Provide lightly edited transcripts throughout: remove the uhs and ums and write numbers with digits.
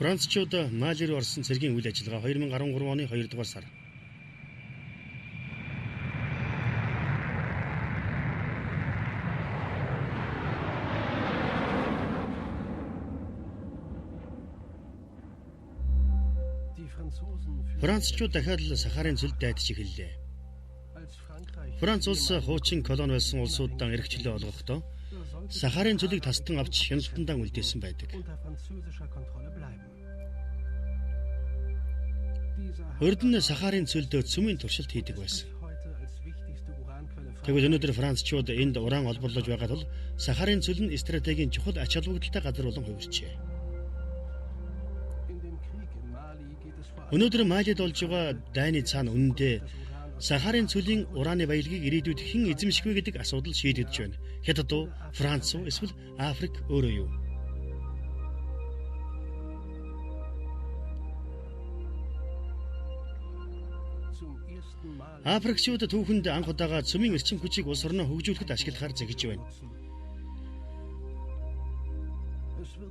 Францчууд Мали руу орсон цэргийн үйл ажиллагаа 2013 оны 2 дугаар сар. Францчууд дахиад л Сахарын цөлд дайтаж эхэллээ. Франц улс хуучин колони байсан улсуудаа эрх чөлөө олгохдоо Сахарын цөлийг тастан авч хяналтандаа үлдээсэн байдаг. Урд нь Сахарын цөлд цөмийн туршилт хийдэг байсан. Тэгвэл өнөөдөр францчууд энд уран олборлож байгаа тул Сахарын цөл нь стратегийн чухал ач холбогдолтой газар болон хувирчээ. Өнөөдөр Малид болж байгаа дайны цаана үнэндээ Сахарын цөлийн ураны баялагийг ирээдүйд хэн эзэмших вэ гэдэг асуудал шийдэгдэж байна. Хятад уу, Франц уу, эсвэл Африк өөрөө юу? Африкчууд түүхэнд анх удаага цөмийн эрчим хүчийг улс орноо хөгжүүлэхэд ашиглахаар зэгж байна.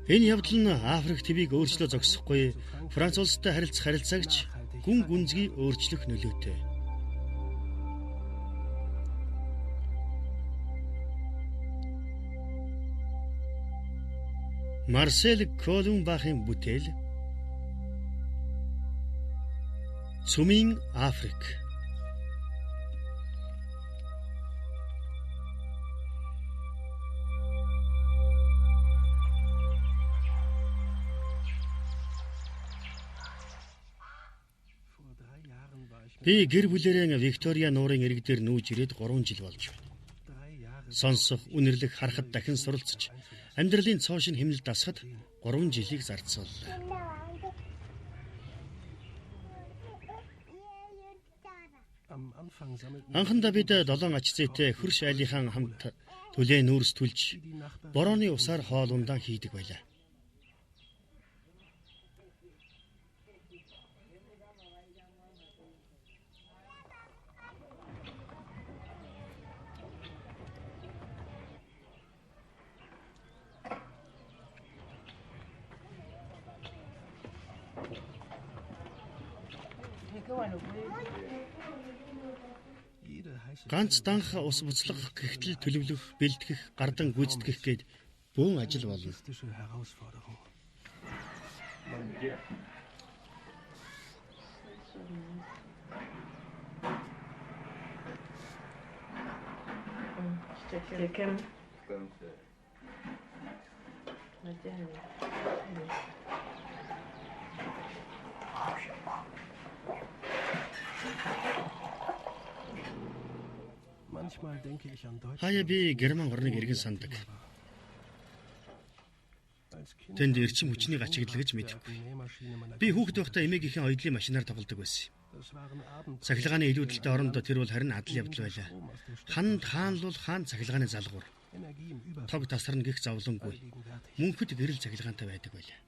Энэ явдал нь Африк твийг өөрчлөө зогсохгүй Франц улстай харилцах харилцаагч гүн гүнзгий өөрчлөх нөлөөтэй. Марсел Колумбахын бүтээл Цөмийн Африк. Би гэр бүлээрээ Виктория нуурын ирэг дээр нүүж ирээд 3 жил болж байна. Сонсох, үнэрлэх, харахад дахин суралцж, амьдралын цоо шин хэмнэл дасахад 3 жилийг зарцууллаа. Анхандаа бид 7 ач зээтэй хөрш айлынхаа хамт төлөө нүүрс түлж, борооны усаар хоол ундаа хийдэг байлаа. Ганц данх ус буцлах, гэгтэл төлөвлөх, бэлтгэх, гардан гүйцэтгэх гээд бөөн ажил болно. Хаяа би Герман орныг эргэн сандаг. Тэнд эрчим хүчний гачигдал гэж мэдэхгүй. Би хүүхэд байхдаа эмээгийнхэн оёдлын машинаар тоглодог байсан юм. Цахилгааны илүүдэлтэй оронд тэр бол харин адал явдал байлаа. Ханд хаанлуул хаан цахилгааны залгуур. Тог тасарна гэх зовлонгүй. Мөнхөд гэрэл цахилгаантай байдаг байлаа.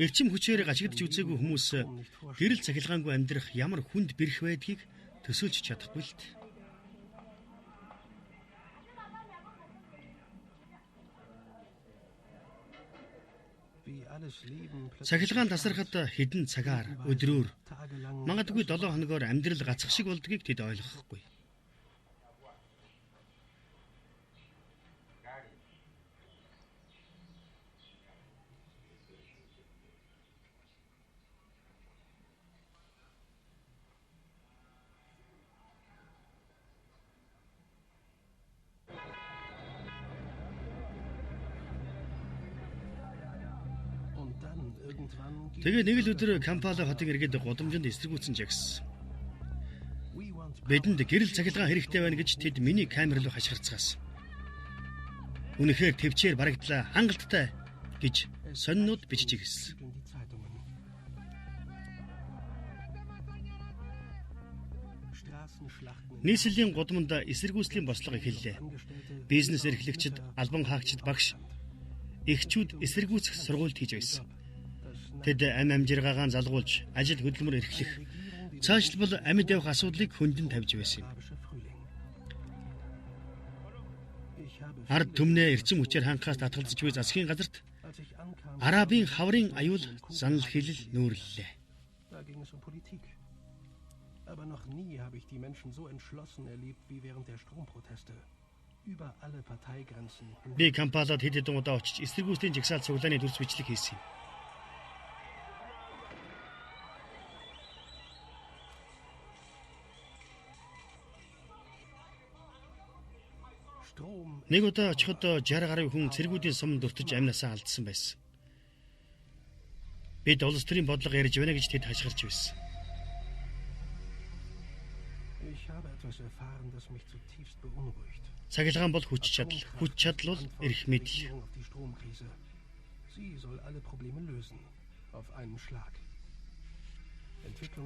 Эрчим хүчээр гачигдж үзээгүй хүмүүс гэрэл цахилгаангүй амьдрах ямар хүнд бэрх байдгийг төсөөлж чадахгүй л дээ. Цахилгаан тасархад хэдэн цагаар, өдрөөр, магадгүй 7 хоногоор амьдрал гацах шиг болдгийг тэд ойлгохгүй. Тэгээ нэг л өдөр Кампала хотын иргэд гудамжинд эсэргүүцэн жагссан. Бидэнд гэрэл цахилгаан хэрэгтэй байна гэж тэд миний камер руу хашгирцгаасан. Үнэхээр төвчээр барагдлаа, хангалттай гэж сонинууд бичиж ирсэн. Нийслэлийн гудамд эсэргүүцлийн бослого эхэллээ. Бизнес эрхлэгчид, албан хаагчид, багш, эгчүүд эсэргүүцэх сургуульд хийж байсан. Тэд ам амжиргаагаа залгуулж ажил хөдөлмөр эрхлэх, цаашлбал амьд явах асуудлыг хөндөн тавьж байсан юм. Ард түмнээ эрчим хүчээр хангахаас татгалзаж буй засгийн газарт Арабын хаврын аюул занал хилэл нүүрлэлээ. Aber noch nie habe ich die Menschen so entschlossen erlebt wie während der Stromproteste. Über alle Parteigrenzen. Би Кампалад хэд хэдэн удаа очиж эсэргүүцлийн жагсаалт цуглааны дүрс бичлэг хийсэн юм. Нэг удаа очиход 60 гаруй хүн цэргүүдийн суманд өртөж амь насаа алдсан байсан. Бид улс төрийн бодлого ярьж байна гэж тэд хашгирч байсан. Цахилгаан бол хүч чадал, хүч чадал бол эрх мэдэл.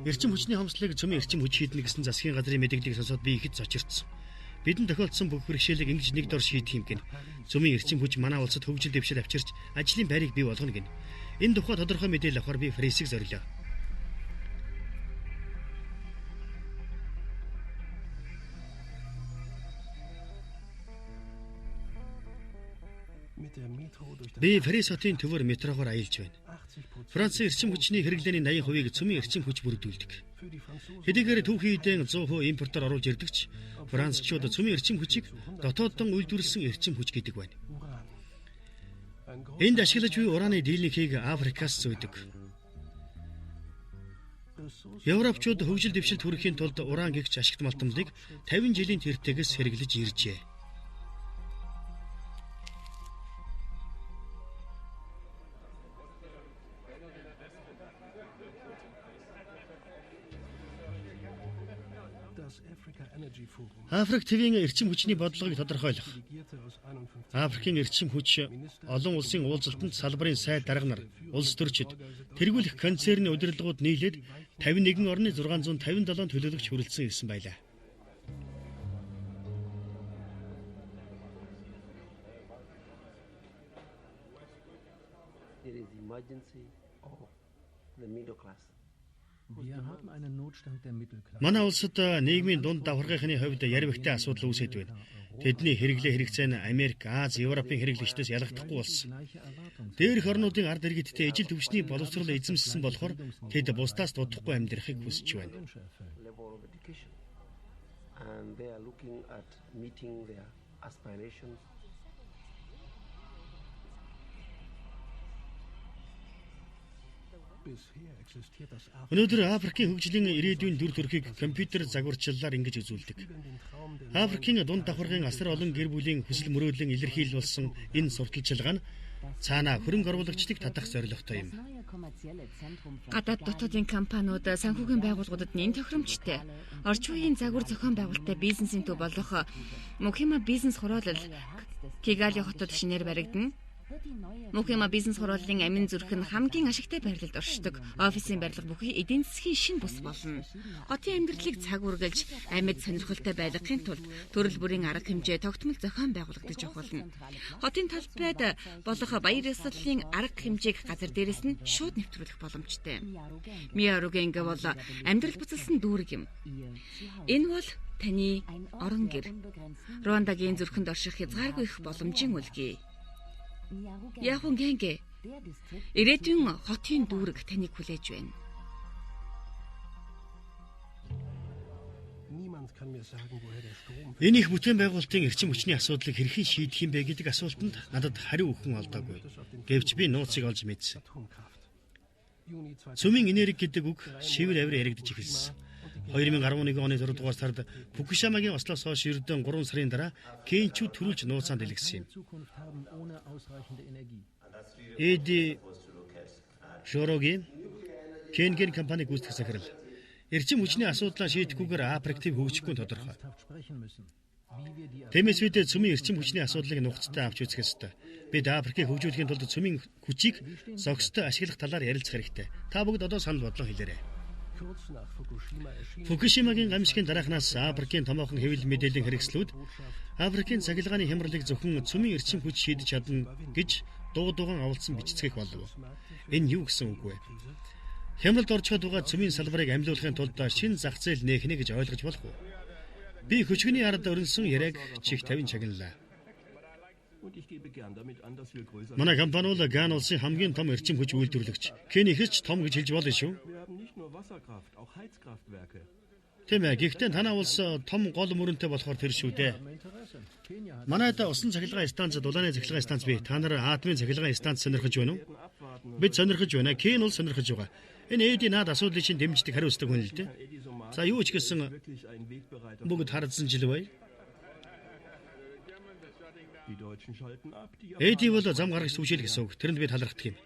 Эрчим хүчний хомсдлыг цөмийн эрчим хүч шийднэ гэсэн засгийн газрын мэдээллийг сонсоод би ихэд зочирдсон. Бидэнд тохиолдсон бүх бэрхшээлийг ингэж нэг дор шийдэх юм гин. Цөмийн эрчим хүч манай улсад хөгжил дэвшил авчирч ажлын байрыг бий болгоно гин. Энэ тухай тодорхой мэдээлэл авахар би Фрисийг зорилоо. Би Парис хотын төвөр метрогоор аялж байна. Францын эрчим хүчний хэрэглээний 80%-ийг цөмийн эрчим хүч бүрдүүлдэг. Хэдийгээр түүхийн эдэн 100% импортоор оруулж ирдэг ч францчууд цөмийн эрчим хүчийг дотооддон үйлдвэрлэсэн эрчим хүч гэдэг байна. Энд ашиглаж буй ураны дийлэнхийг Африкаас зөөдөг. Европчууд хөгжил дэвшилт хүрэхийн тулд уран гэгч ашигт малтамлыг 50 жилийн тэртегээс хэрэглэж иржээ. Африк тивийн эрчим хүчний бодлогыг тодорхойлох. Африкийн эрчим хүч олон улсын уулзалтанд салбарын сайд дарга нар, улс төрчид, тэргүүлэх концерны удирдлагууд нийлээд 51 орны 657 төлөөлөгч хүрэлцэн ирсэн байлаа. There is emergency of the middle class. Манай улсад нийгмийн дунд давхаргынхны хувьд ярвэгтэй асуудал үүсээд байна. Тэдний хэрэглээ хэрэгцээ нь Америк, Аз, Европын хэрэглэгчдээс ялгахдахгүй болсон. Дээрх орнуудын ард иргэдтэй ижил түвшний боловсрол эзэмшсэн болохоор тэд бусдаас дутахгүй амьдрахыг хүсэж байна. Level of education. And they are looking at meeting their aspirations. Өнөөдөр Африкийн хөгжлийн ирээдүйн дүр төрхийг компьютер загварчлалаар ингэж үзүүлдэг. Африкийн дунд давхаргын асар олон гэр бүлийн хүсэл мөрөөдлөн илэрхийлэл болсон энэ сурталчилгаа нь цаанаа хөрөнгө оруулагчдыг татах зорилготой юм. Гадаад дотоодын компаниуд санхүүгийн байгууллагуудад нэн тохиромжтой орчин үеийн загвар зохион байгуулалттай бизнесийн төв болох Мухима бизнес хураалал Кигали хотод шинээр баригдана. Мухима бизнес хурааллын амин зүрх нь хамгийн ашигтай байрлалд оршдог. Офисын барилга бүхий эдийн засгийн шинэ бус болно. Хотын амьдралыг цаг үргэлж амьд сонирхолтой байлгахын тулд төрөл бүрийн арга хэмжээ тогтмол зохион байгуулагдаж явах болно. Хотын талбайд болох баяр ёслолын арга хэмжээг газар дээрээс нь шууд нэвтрүүлэх боломжтой. Миаругенгэ бол амьдрал буцалсан дүүрэг юм. Энэ бол таны орон гэр. Руандагийн зүрхэнд орших хязгааргүй их боломжийн үлгий. Яхунгэнгэ ирээдүйн хотын дүүрэг таныг хүлээж байна. Энэ их бүтээн байгуулалтын эрчим хүчний асуудлыг хэрхэн шийдэх юм бэ гэдэг асуултанд надад хариу өгөн олдоогүй. Гэвч би нууцыг олж мэдсэн. Цөмийн энерги гэдэг үг шивэр авир яригдаж эхэлсэн. 2011 оны 6 дугаар сард Фукушимагийн ослоос хойш ердөө 3 сарын дараа Кенчүүд төрүүлж нууцаанд дэлгэсэн юм. Эди Шорогийн Кенген компани гүйцэтгэх захирал эрчим хүчний асуудлаа шийдэхгүйгээр Африк төв хөгжихгүй нь тодорхой. Тиймээс бид цөмийн эрчим хүчний асуудлыг нухацтай авч үзэх ёстой. Бид Африкийг хөгжүүлэхийн тулд цөмийн хүчийг зохистой ашиглах талаар ярилцах хэрэгтэй. Та бүгд одоо санал бодлоо хэлээрэй. Фукушимагийн гамшигын дараахнаас Африкийн томоохон хэвлэл мэдээллийн хэрэгслүүд Африкийн цахилгааны хямралыг зөвхөн цөмийн эрчим хүч шийдэж чадна гэж дуу дуугаан оволцсон бичицгээх болов. Энэ юу гэсэн үг вэ? Хямралд орчиход байгаа цөмийн салбарыг амьлуулахын тулд шинэ зах зээл нээх нэ гэж ойлгож болох уу? Би хөчгөний ард өрнөсөн яриаг чих тавин чагналаа. Манай компани бол Гана улсын хамгийн том эрчим хүч үйлдвэрлэгч. Кени ихээс ч том гэж хэлж болно шүү. Тийм ээ. Гэхдээ танай улс том гол мөрөнтэй болохоор тэр шүү дээ. Манайд усан цахилгаан станц, дулааны цахилгаан станц бий. Та нар атомын цахилгаан станц сонирхож байна уу? Бид сонирхож байна. Кен бол сонирхож байгаа. Энэ Эди наад асуудлыг чинь дэмждэг хариу өсдөг хүн л дээ. За юу ч гэсэн бүгд хардсан жил бай. Эди бол зам гаргаж түвшээл гэсэн үг. Тэрэнд би талархдаг юм.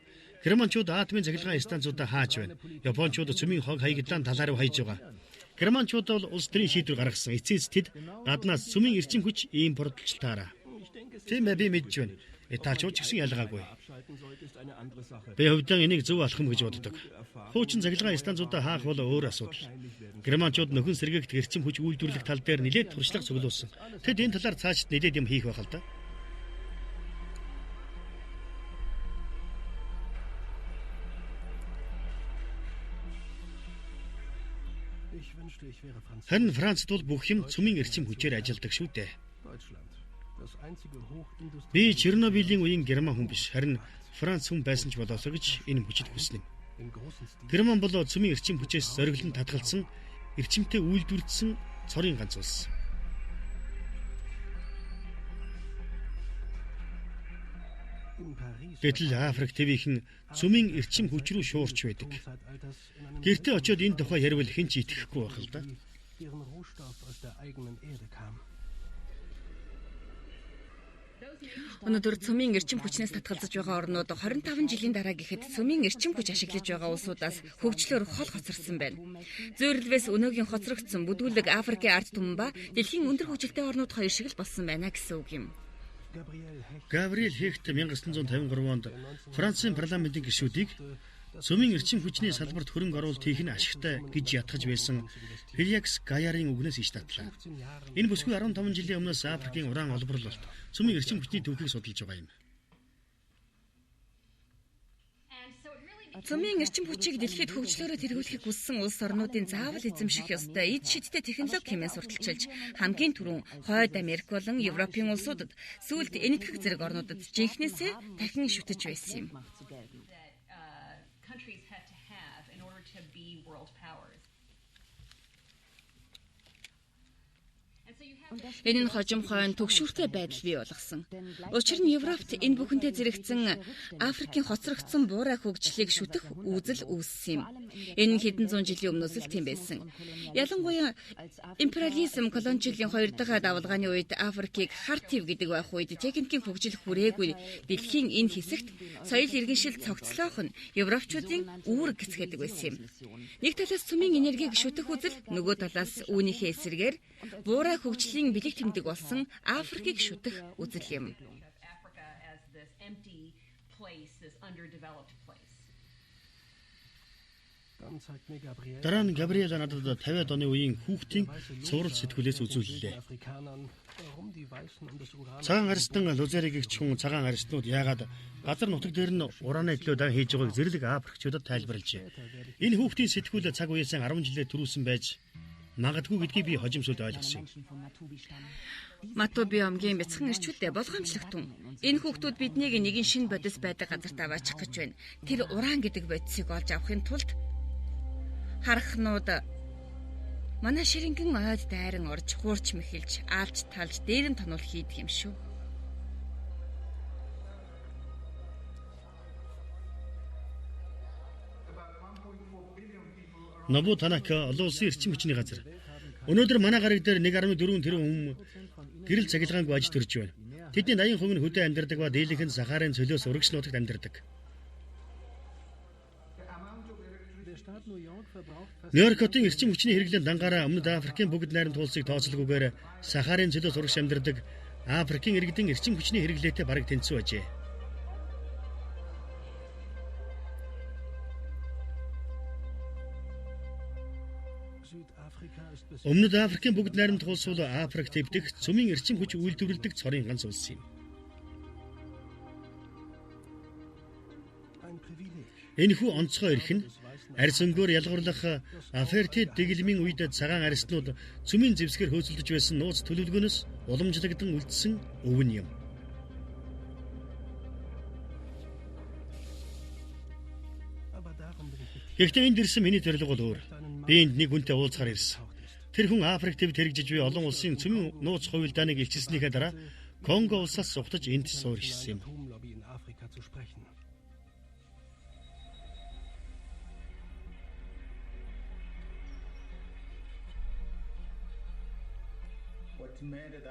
Германчууд атомын цахилгаан станцуудаа хааж байна. Япончууд цөмийн хог хаягдлаан талаар хайж байгаа. Германчууд бол улс төрийн шийдвэр гаргасан. Эцэс тэд гаднаас цөмийн эрчим хүч импортлж таараа. Тийм ээ, би мэдж байна. Италичууд ч гэсэн ялгаагүй. Би хувьдаа энийг зөв алхам гэж боддог. Хуучин цахилгаан станцуудаа хаах бол өөр асуудал. Германчууд нөхөн сэргээгт эрчим хүч үйлдвэрлэх тал дээр нэлээд туршлага цуглуулсан. Тэд энэ талаар цаашид нэлээд юм хийх байх л да. Харин Францд бол бүх юм цөмийн эрчим хүчээр ажилладаг шүү дээ. Би Чернобилийн үеийн герман хүн биш, харин Франц хүн байсан ч болоосоо гэж энэ мөчид хүснэ. Герман бол цөмийн эрчим хүчээс зориглон татгалзсан эрчимтэй үйлдвэрлэсэн цорын ганц улс. Гэтэл Африк твийнхэн цөмийн эрчим хүч рүү шуурч байдаг. Гэртээ очиод энэ тухай ярил хэн ч итгэхгүй байх л да. Өнөөдөр цөмийн эрчим хүчнээс татгалзаж байгаа орнууд 25 жилийн дараа гэхэд цөмийн эрчим хүч ашиглаж байгаа улсуудаас хөгжлөөр хол хоцорсон байна. Зүйрлвээс өнөөгийн хоцрогдсон бүдүүлэг Африкийн ард түмэн ба дэлхийн өндөр хөгжилтэй орнууд хоёр шиг л болсон байна гэсэн үг юм. Габриэл Хехт 1953 онд Францын парламентын гишүүдийг цөмийн эрчим хүчний салбарт хөрөнгө оруулалт хийх нь ашигтай гэж ятгах байсан Феликс Гаярын үгнээс иш татлаа. Энэ бүсгүй 15 жилийн өмнөөс Африкийн уран олборлолт цөмийн эрчим хүчний түүхийг судалж байгаа юм. Цөмийн эрчим хүчийг дэлхийд хөгжлөөрөө тэргүүлэхийг хүссэн улс орнуудын заавал эзэмших ёстой эд шидтэй технологи хэмээн сурталчилж хамгийн түрүүн Хойд Америк болон Европын улсуудад сүүлд Энэтхэг зэрэг орнуудад жинхнээсээ дахин шүтэж байсан юм. Энэ нь хожим хойно түгшүүртэй байдал бий болгосон. Учир нь Европт энэ бүхэнтэй зэрэгцэн Африкийн хоцрогдсон буурай хөгжлийг шүтэх үзэл үүссэн юм. Энэ нь хэдэн зуун жилийн өмнөөс л тийм байсан. Ялангуяа империализм колоничлалын хоёр дахь давалгааны үед Африкийг хар тив гэдэг байх үед техникийн хөгжил хүрээгүй дэлхийн энэ хэсэгт соёл иргэншил цогцлоох нь европчуудын үүрэг гэцгээдэг байсан юм. Нэг талаас цөмийн энергийг шүтэх үзэл, нөгөө талаас үүнийхээ эсрэгээр буурай хөгжлийн бэлэг тэмдэг болсон Африкийг шүтэх үзэл юм. Дараа нь Габриэла надад 50-ад оны үеийн хүүхдийн цуврал сэтгүүлээс үзүүллээ. Цагаан арьстан Лузеригч хүн цагаан арьстнууд яагаад газар нутаг дээр нь ураны төлөө дан хийж байгааг зэрлэг африкчуудад тайлбарлажээ. Энэ хүүхдийн сэтгүүл цаг үеэс 10 жилээр түрүүлсэн байж магадгүй гэдгийг би хожим сүлд ойлгосон юм. Матоби омгийн бяцхан эрчүүдтэй болгоомжлогтун. Энэ хүүхдүүд биднийг нэгэн шинэ бодис байдаг газарт аваачих гэж байна. Тэр уран гэдэг бодисыг олж авахын тулд харахнууд манай ширэнгэн ойд дайран орж хуурч мэхэлж аалж талж дээрэн тонол хийдэг юм шүү. Нобу Танака олон улсын эрчим хүчний газар. Өнөөдөр манай гариг дээр 1.4 тэрбум хүн гэрэл цахилгаангүй аж төрж байна. Тэдний 80% нь хөдөө амьдардаг ба дийлэнх нь Сахарын цөлөөс урагш нутагт амьдардаг. Нью-Йорк хотын эрчим хүчний хэрэглээнд дангаараа Өмнөд Африкийн бүгд найрамд улсыг тооцолгүйгээр Сахарын цөлөөс урагш амьдардаг Африкийн иргэдийн эрчим хүчний хэрэглээтэй бараг тэнцүү ажээ. Өмнөд Африкийн бүгд найрамдах улс бол Африк төв дэх цөмийн эрчим хүч үйлдвэрлэдэг цорын ганц улс юм. Энэхүү онцгой эрх нь арьс өнгөөр ялгуурлах Афертид дэглэмийн үед цагаан арьснууд цөмийн зэвсгээр хөөцөлдөж байсан нууц төлөвлөгөөнөөс уламжлагдсан үлдсэн өвөн юм. Гэхдээ энд ирсэн миний зорилго бол өөр. Би энд нэг хүнтэй уулзахаар ирсэн. Тэр хүн Африк төвд хэрэгжиж буй олон улсын цөмийн нууц хувилдааныг илчилснийхээ дараа Конго улсаас зугтаж энд суурьшсан юм.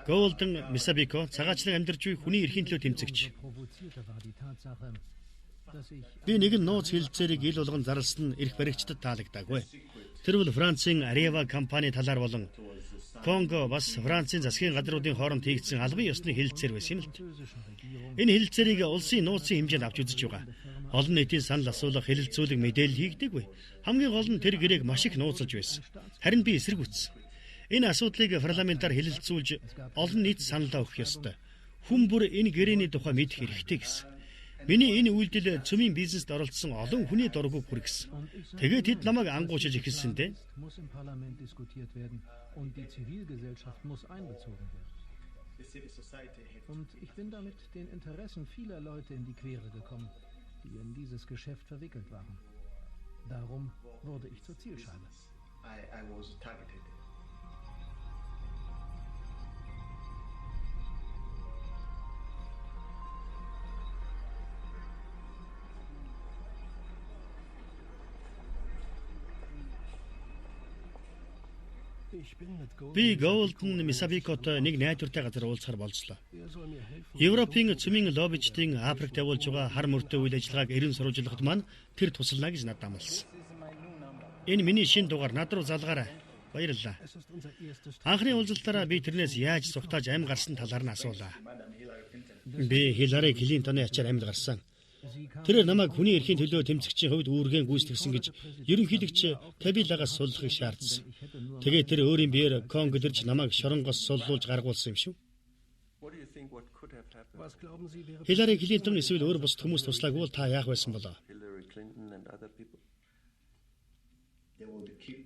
Голден Мисабико цагаачлан амьдарч буй хүний эрхийн төлөө тэмцэгч. Би нэгэн нууц хэлэлцээрийг ил болгон зарласан нь эрх баригчдад таалагдаагүй. Тэр бол Францын Арева компани талаар болон Конго бас Францын засгийн газруудын хооронд хийгдсэн албан ёсны хэлэлцээр байсан юм л. Энэ хэлэлцээрийг улсын нууцын хэмжээнд авч үзэж байгаа. Олон нийтийн санал асуулах хэлэлцүүлэг мэдээлэл хийгдэггүй. Хамгийн гол нь тэр гэрээг маш их нууцлж байсан. Харин би эсэргүүцсэн. Энэ асуудлыг парламентаар хэлэлцүүлж олон нийт саналаа өгөх ёстой. Хүн бүр энэ гэрээний тухай мэдэх эрхтэй гэсэн. Миний энэ үйлдэл цөмийн бизнест оролцсон олон хүний дургүйг хүргэсэн. Тэгээд тэд намайг ангуучиж эхэлсэн дээ. Und ich bin damit den Interessen vieler Leute in die Quere gekommen, die in dieses Geschäft verwickelt waren. Darum wurde ich zur Zielscheibe. I was targeted. Би Голден Мисабикотой нэг найдвартай газар уулзахар болзлоо. Европын цөмийн лоббичдын Африкт явуулж байгаа хар мөртэй үйл ажиллагааг эрен сурвалжлахад маань тэр тусална гэж надад амласан. Энэ миний шинэ дугаар, над руу залгаарай. Баярлалаа. Анхны уулзалтаараа би тэрнээс яаж зүхтааж амь гарсан талаар нь асуулаа. Би Хиллари Клинтоны ачаар амьд гарсан. Тэрээр намайг хүний эрхийн төлөө тэмцэгчийн хувьд үүргээ гүйцэтгсэн гэж ерөнхийлөгч Кабилагаас суллахыг шаардсан. Тэгээд тэр өөрийн биеэр Конгод ирж намайг шоронгоос суллуулж гаргуулсан юм шүү. Хиллари Клинтон эсвэл өөр бусад хүмүүс туслаагүй бол та яах байсан болоо?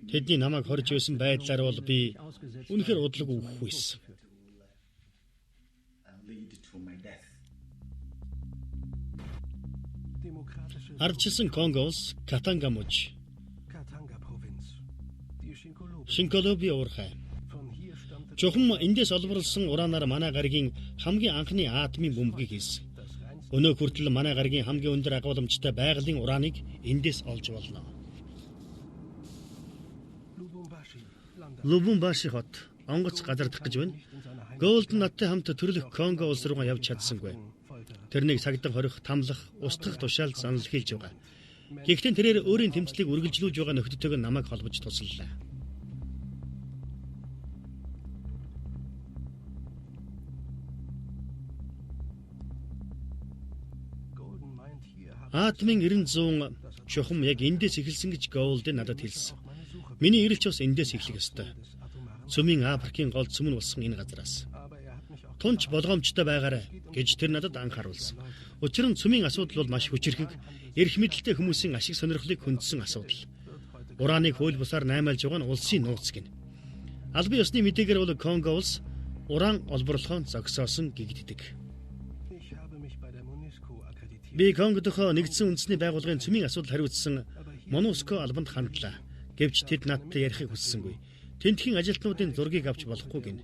Тэдний намайг хорж байсан байдлаар бол би үнэхээр удлаг өгөх байсан. Ардчилсан Конго улс, Катанга муж, Шинколоби уурхай. Чухам эндээс олборлсон ураанаар манай гаригийн хамгийн анхны атомын бөмбөгийг хийсэн. Өнөө хүртэл манай гаригийн хамгийн өндөр агуулмжтай байгалийн урааныг эндээс олж болно. Лубумбаши хот онгоц газардах гэж байна. Голден надтай хамт төрлөх Конго улс руугаа явж чадсангүй. Тэрнийг сагдан хорих, тамлах, устгах тушаал занал хийлж байгаа. Гэхдээ тэрээр өөрийн тэмцлийг үргэлжлүүлж байгаа нөхдөдтэйг намайг холбож туслалаа. Атомын 900 чухам яг эндээс эхэлсэн гэж Голден надад хэлсэн. Миний ирэлч бас эндээс эхлэх ёстой. Цөмийн Африкийн гол цөм нь болсон энэ газараас. Тунч болгоомжтой байгаарай гэж тэр надад анхааруулсан. Учир нь цөмийн асуудал бол маш хүчирхэг, эрх мэдэлтэй хүмүүсийн ашиг сонирхлыг хөндсөн асуудал. Урааныг хууль бусаар наймаалж байгаа нь улсын нууц гэнэ. Албан ёсны мэдээгээр бол Конго улс уран олборлохоо зогсоосон гэгддэг. Би Конго дахь нэгдсэн үндэсний байгууллагын цөмийн асуудал хариуцсан Монуско албанд хандлаа. Гэвч тэд надтай ярихыг хүссэнгүй. Тентхийн ажилтнуудын зургийг авч болохгүй гэнэ.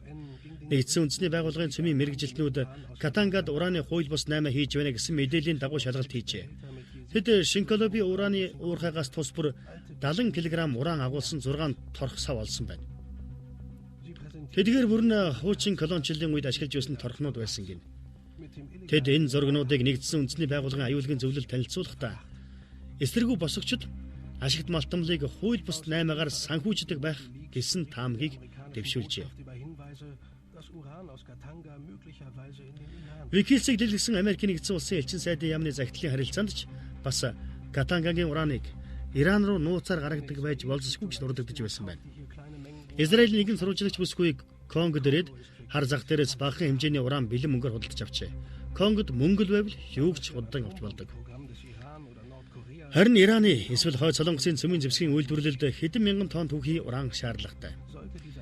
Нэгдсэн үндэсний байгууллагын цөмийн мэргэжилтнүүд Катангад ураны хууль бус 8 хийж байна гэсэн мэдээллийн дагуу шалгалт хийжээ. Тэд Шинколоби ураны уурхайгаас тус бүр 70 кг уран агуулсан 6 торх сав олсон байна. Тэдгээр бүр нь хуучин колоничлалын үед ашиглаж байсан торхнууд байсан гэнэ. Тэд энэ зургнуудыг нэгдсэн үндэсний байгууллагын аюулгүй зөвлөлд танилцуулахдаа эсэргүү босгочид ашигт малтамлыг хууль бус 8-аар санхүүждэг байх гэсэн таамагийг дэвшүүлжээ. WikiLeaks-ийг дэлгэсэн Америкийн нэгдсэн улсын элчин сайдын яамны захидлын харилцаанд ч бас Катангагийн ураныг Иран руу нууцаар гаргадаг байж болзошгүй гэж дурддагдж байсан байна. Израилийн нэгэн сурвалжлагч бүсгүй Конгод ирээд хар зах дээрээс багахан хэмжээний уран бэлэн мөнгөөр худалдаж авчээ. Конгод мөнгө л байвал юу ч худалдан авч болдог. Харин Ираны эсвэл Хойд Солонгосын цөмийн зэвсгийн үйлдвэрлэлд хэдэн мянган тонн түүхий уран шаардлагатай.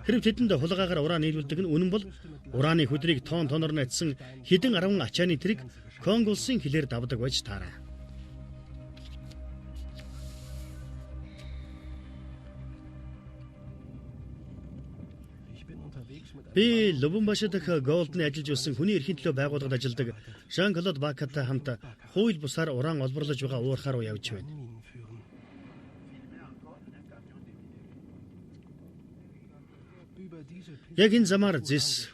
Хэрв тэдэнд хулгайгаар уран нийлүүлдэг нь үнэн бол ураны хүдрийг тонн тоноор нь атсан хэдэн арван ачааны тэрэг Конго улсын хилээр давдаг байж таараа. Би Лубумбаши дахь Голдны ажиллаж байсан хүний эрхийн төлөө байгууллагад ажилладаг Жан-Клод Бакатай хамт хууль бусаар уран олборлож байгаа уурхаа руу явж байна. Яг энэ замаар зэс,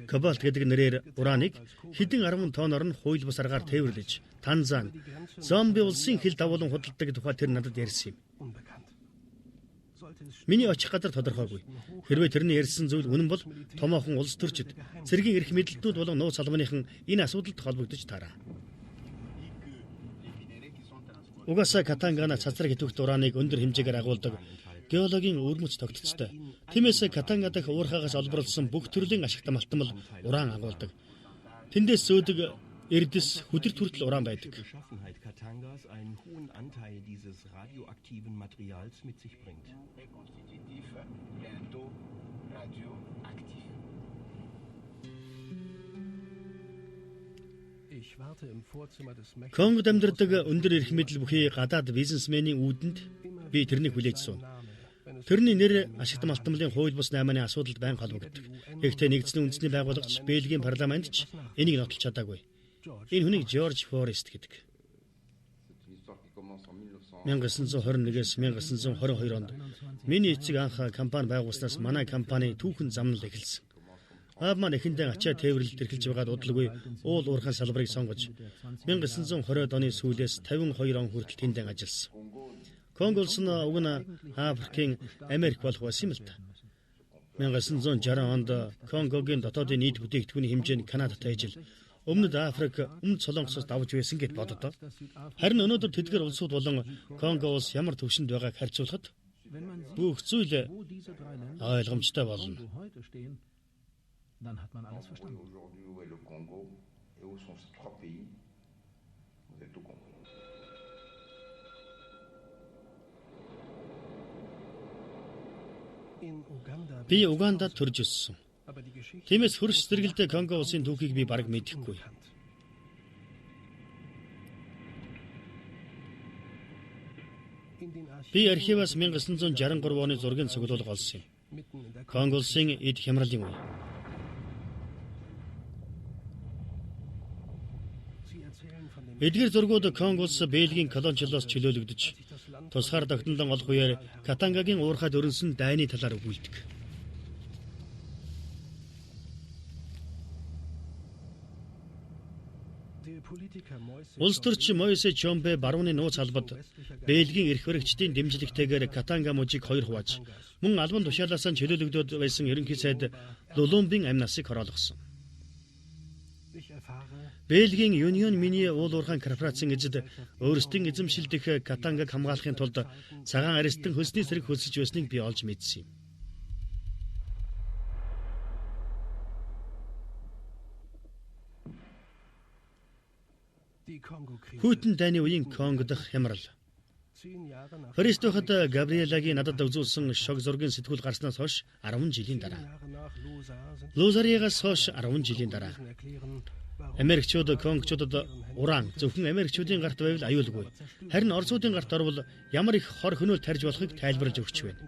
кобальт гэдэг нэрээр ураныг хэдэн 10 тонноор нь хууль бус аргаар тээвэрлэж Танзан, Замби улсын хил дагуулan худалдадаг тухай тэр надад ярьсан юм. Миний очих газар тодорхойгүй. Хэрвээ тэрний ярьсан зүйл үнэн бол томоохон улс төрчид, цэргийн эрх мэдэлтнүүд болон нууц албаныхан энэ асуудалд холбогдож таараа. Угаасаа Катангана цацраг идэвхт ураныг өндөр хэмжээгээр агуулдаг геологийн өвөрмөц тогтцтой. Тиймээс Катанга дахь уурхаагаас олборлосон бүх төрлийн ашигт малтмал уран агуулдаг. Тэндээс зөөдөг эрдэс хүдэрт хүртэл уран байдаг. Конгод амьдардаг өндөр эрх мэдэл бүхий гадаад бизнесменийн үүдэнд би тэрнийг хүлээж сууна. Тэрний нэр ашигт малтмалын хууль бус наймааны асуудалд байнга холбогддог. Гэхдээ нэгдсэн үндэсний байгуулагч Бельгийн парламент ч энийг нотолж чадаагүй. Энэ хүнийг Жорж Форест гэдэг. 1921-ээс 1922 онд миний эцэг анх компани байгуулснаас манай компани түүхэн замнал эхэлсэн. Аав маань эхэндээ ачаа тээвэрлэлд эрхэлж байгаад удалгүй уул уурхайн салбарыг сонгож 1920-од оны сүүлээс 52 он хүртэл тэндээ ажилласан. Конго улс нь уг нь Африкийн Америк болох байсан юм л та. 1960 онд Конгогийн дотоодын нийт бүтээгдэхүүний хэмжээ нь Канадатай ижил Өмнөд Африк, Өмнөд Солонгосоос давж байсан гэд боддоо. Харин өнөөдөр тэдгээр улсууд болон Конго улс ямар түвшинд байгааг харьцуулахад бүх зүйл ойлгомжтой болно. Би Угандад төрж өссөн. Тиймээс хөрш зэрэгэлдээ Конго улсын түүхийг би бараг мэдэхгүй. Би архиваас 1963 оны зургийн цуглуулга олсон юм. Конго улсын эд хямралын үе. Эдгээр зургууд Конго улс Бельгийн колоничлолоос чөлөөлөгдөж тусгаар тогтнолон олох үеэр Катангагийн уурхайд өрнөсөн дайны талаар өгүүлдэг. Улс төрч Мойсе Чомбе барууны нууц албад Бельгийн эрх баригчдын дэмжлэгтэйгээр Катанга мужийг хоёр хувааж мөн албан тушаалаасаа чөлөөлөгдөөд байсан ерөнхий сайд Лулумбын амь насыг хороолгосон. Бельгийн Юнион Мини уул уурхайн корпорацийн эзэд өөрсдийн эзэмшил дэх Катангаг хамгаалахын тулд цагаан аристан хөлсний сэрэг хөлсөж байсныг би олж мэдсэн юм. Хүйтэн дайны үеийн Конго дахь хямрал. Парис дахьд Габриэлагийн надад үзүүлсэн шог зургийн сэтгүүл гарснаас хойш 10 жилийн дараа. Лузариагаас хойш 10 жилийн дараа. Америкчууд Конгочуудад уран зөвхөн Америкчуудын гарт байвал аюулгүй. Харин Оросуудын гарт орвол ямар их хор хөнөөл тарьж болохыг тайлбарлаж өгч байна.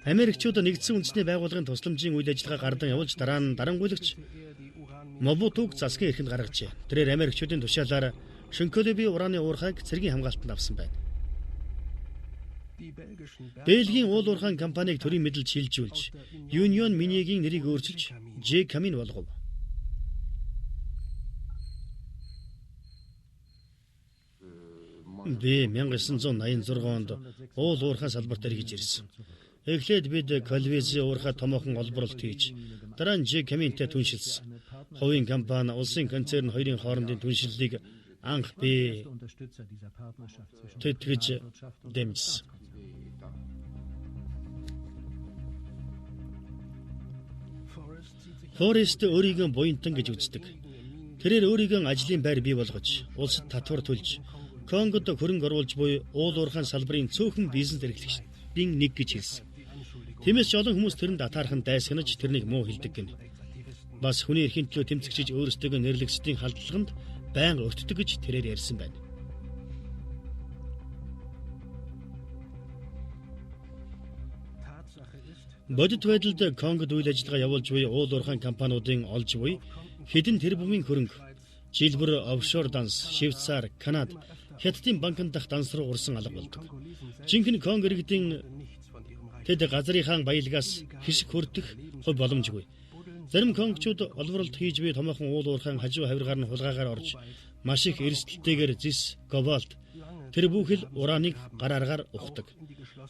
Америкчууд нэгдсэн үндэсний байгууллагын тусламжийн үйл ажиллагаа гардан явуулж дараа нь дарангуйлагч Мобутуг засгийн эрхэнд гаргажээ. Тэрээр Америкчуудын тушаалаар Шинколеби ураны уурхайг цэргийн хамгаалтанд авсан байна. Бельгийн уул уурхайн компанийг төрийн мэдэлд шилжүүлж, Union Mini-гийн нэрийг өөрчилж J Camin болгов. Би 1986 онд уул уурхайн салбарт эргэж ирсэн. Эхлээд бид Колвези уурхай томоохон олборлолт хийж, дараа нь J Camin-тэй түншилсэн. Хувийн компани, улсын концерн хоёрын хоорондын түншлэлийг анх би тэтгэж дэмжсэн. Форест өөрийгөө буянтан гэж үздэг. Тэрээр өөрийгөө ажлын байр бий болгож, улсад татвар төлж, Конгод хөрөнгө оруулж буй уул уурхайн салбарын цөөхөн бизнес эрхлэгчдийн нэг гэж хэлсэн. Тиймээс ч олон хүмүүс тэрэнд атаархан дайсагнаж тэрнийг муу хэлдэг гэнэ. Бас хүний эрхийн төлөө тэмцэгчиж өөрсдөө нэрлэгчдийн халдлаганд байнга өртдөг гэж тэрээр ярьсан байна. Бодит байдалд Конгод үйл ажиллагаа явуулж буй уул уурхайн компаниудын олж буй хэдэн тэрбумын хөрөнгө жил бүр офшор данс, Швейцар, Канада, Хятадын банкнд дах данс руу урсан алга болдог. Жинхэнэ Конго иргэдийн тэд газрынхаа баялагаас хишиг хүртэх хувь боломжгүй. Зарим конгочууд олборлолт хийж буй томоохон уул уурхайн хажуу хавиргаар нь хулгайгаар орж маш их эрсдэлтэйгээр зис, кобальт тэр бүхэл ураныг гар аргаар ухдаг.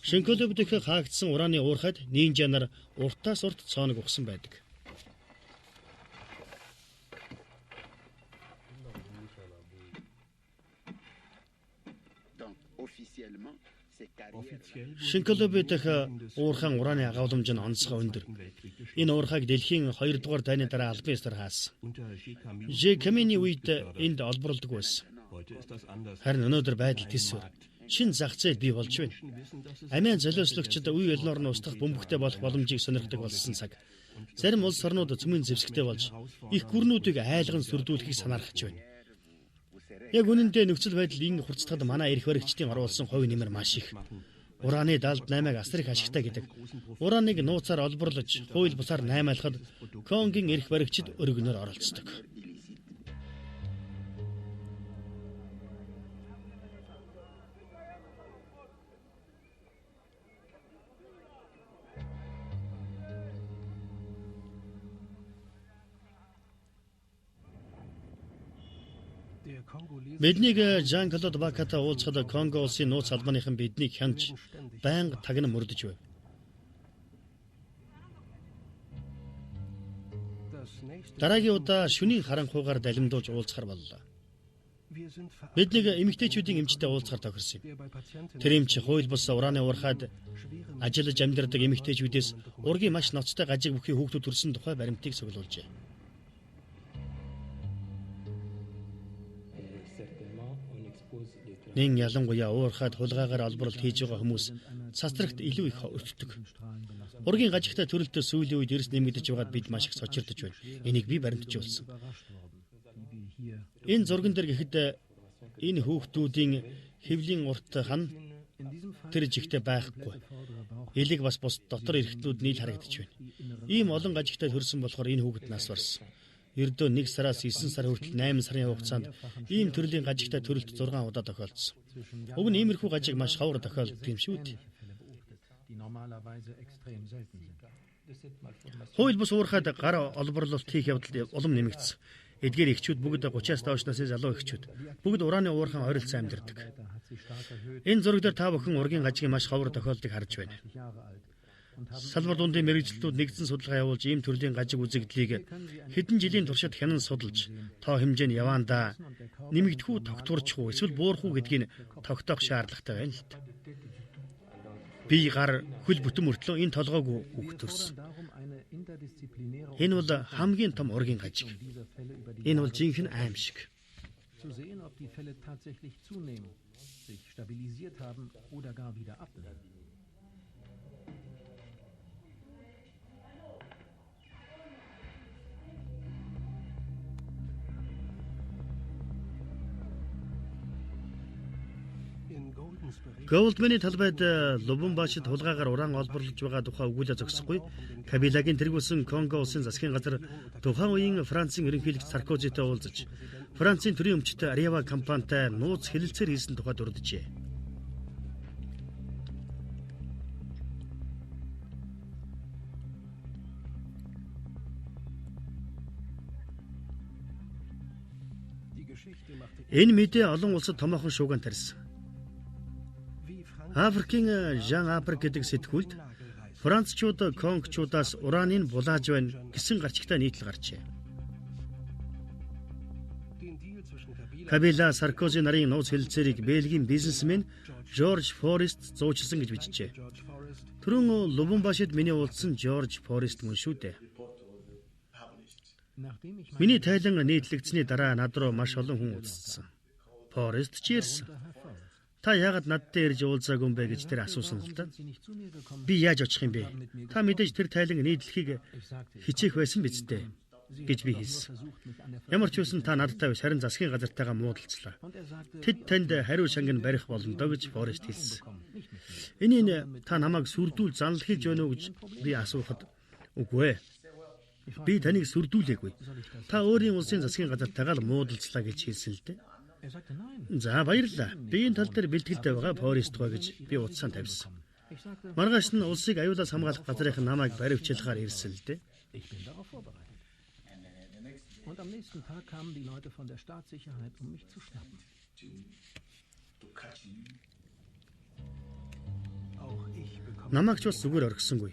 Шинколоб дэх хаагдсан ураны уурхайд нинжа нар уртаас урт цооног ухсан байдаг. Шинколоб дэх уурхайн ураны агавламж нь онцгой өндөр. Энэ уурхайг дэлхийн 2 дугаар дайны дараа албан ёсоор хаасан. Ж. Камины үед энд олборлдог байсан. Харин өнөөдөр байдал тэсвэр. Шинэ зах зээл бий болж байна. Амиа золиослогчид үе ялноор нь устгах бөмбөгтэй болох боломжийг сонирхдог болсон цаг. Зарим улс орнууд цөмийн зэвсэгтэй болж их гүрнүүдийг айлган сүрдүүлэхийг санаархаж байна. Яг үнэндээ нөхцөл байдал ин хурцтахад манай эрх баригчдын оруулсан хувь нэмэр маш их. Ураны 78-аг асар их ашигтай гэдэг. Ураныг нууцаар олборлож, хууль бусаар наймаалахад Конгийн эрх баригчид өргөнөөр оролцдог. Биднийг Жан Клод Баката уулзахад Конго улсын нууц албаныхан биднийг хянаж байнга тагнан мөрдөж байв. Дараагийн удаа шөнийн харанхуйгаар далимдуулж уулзахар боллоо. Бид нэг эмэгтэйчүүдийн эмчтэй уулзахар тохирсон юм. Тэр эмч хууль бус ураны уурхайд ажиллаж амьдардаг эмэгтэйчүүдээс ургийн маш ноцтой гажиг бүхий хүүхдүүд төрсэн тухай баримтыг цуглуулжээ. Нин ялангуяа уурхайд хулгайгаар олборлолт хийж байгаа хүмүүс цацрагт илүү их өртдөг. Ургийн гажигтай төрөлтөө сүүлийн үед эрс нэмэгдэж байгаад бид маш их цочирдож байна. Энийг би баримтжуулсан. Энэ зурган дээр гэхэд энэ хүүхдүүдийн хэвлийн урт хан тэр жигтэй байхгүй. Элэг бас бус дотор эрхтнүүд нийл харагдаж байна. Ийм олон гажигтай төрсөн болохоор энэ хүүхэд нас барсан. Ердөө 1 сараас 9 сар хүртэл 8 сарын хугацаанд ийм төрлийн гажигтай төрөлт 6 удаа тохиолдсон. Уг нь иймэрхүү гажиг маш ховор тохиолддог юм шүү дээ. Хууль бус уурхайд гар олборлолт хийх явдал улам нэмэгдсэн. Эдгээр эхчүүд бүгд 30-аас доош насны залуу эхчүүд. Бүгд ураны уурхайн ойролцоо амьдардаг. Энэ зураг дээр та бүхэн ургийн гажигийн маш ховор тохиолдлыг харж байна. Салбар дундын мэргэжилтүүд нэгдсэн судалгаа явуулж ийм төрлийн гажиг үзэгдлийг хэдэн жилийн туршид хянан судалж тоо хэмжээ нь яваандаа нэмэгдэх үү, тогтворчих уу, эсвэл буурах уу гэдгийг тогтоох шаардлагатай байна л да. Бие гар хөл бүтэн мөртлөө энэ толгойг хүүхэд төрсөн. Энэ бол хамгийн том ургийн гажиг. Энэ бол жинхэнэ аимшиг. Голдманы талбайд Лубумбашид хулгайгаар уран олборлож байгаа тухай өгүүлээ зогсохгүй. Кабилагийн тэргүүлсэн Конго улсын засгийн газар тухайн үеийн Францын ерөнхийлөгч Саркозитэй уулзаж Францын төрийн өмчтэй Ариава компанитай нууц хэлэлцээр хийсэн тухай дурджээ. Энэ мэдээ олон улсад томоохон шуугиан тарьсан. Африкийн Жан Африк гэдэг сэтгүүлд Францчууд Конгчуудаас ураныг булааж байна гэсэн гарчигтай нийтлэл гарчээ. Кабила Саркози нарын нууц хэлэлцээрийг Бельгийн бизнесмен Жорж Форест зуучилсан гэж бичжээ. Түрүүн Лубумбашид миний уулзсан Жорж Форест мөн шүү дээ. Миний тайлан нийтлэгдсэний дараа над руу маш олон хүн уулзсан. Форест ч ирсэн. Та яагаад надтай ирж уулзаагүй юм бэ гэж тэр асуусан л да. Би яаж очих юм бэ? Та мэдээж тэр тайлан нийтлэхийг хичээх байсан биз дээ гэж би хэлсэн. Ямар ч байсан та надтай биш харин засгийн газартайгаа муудалцлаа. Тэд танд хариу шангин барих болно доо гэж Форест хэлсэн. Энийг та намайг сүрдүүл занал хийж байна уу гэж би асуухад үгүй ээ. Би таныг сүрдүүлээгүй. Та өөрийн улсын засгийн газартайгаа л муудалцлаа гэж хэлсэн л дээ. За баярлалаа. Би энэ тал дээр бэлтгэлтэй байгаа Форест гоо гэж би утсаа тавьсан. Маргааш нь улсыг аюулаас хамгаалах газрынх нь намайг баривчлахаар ирсэн л дээ. Und am nächsten Tag kamen die Leute von der Staatssicherheit, um mich zu schnappen. Намайг ч бас зүгээр орхисонгүй.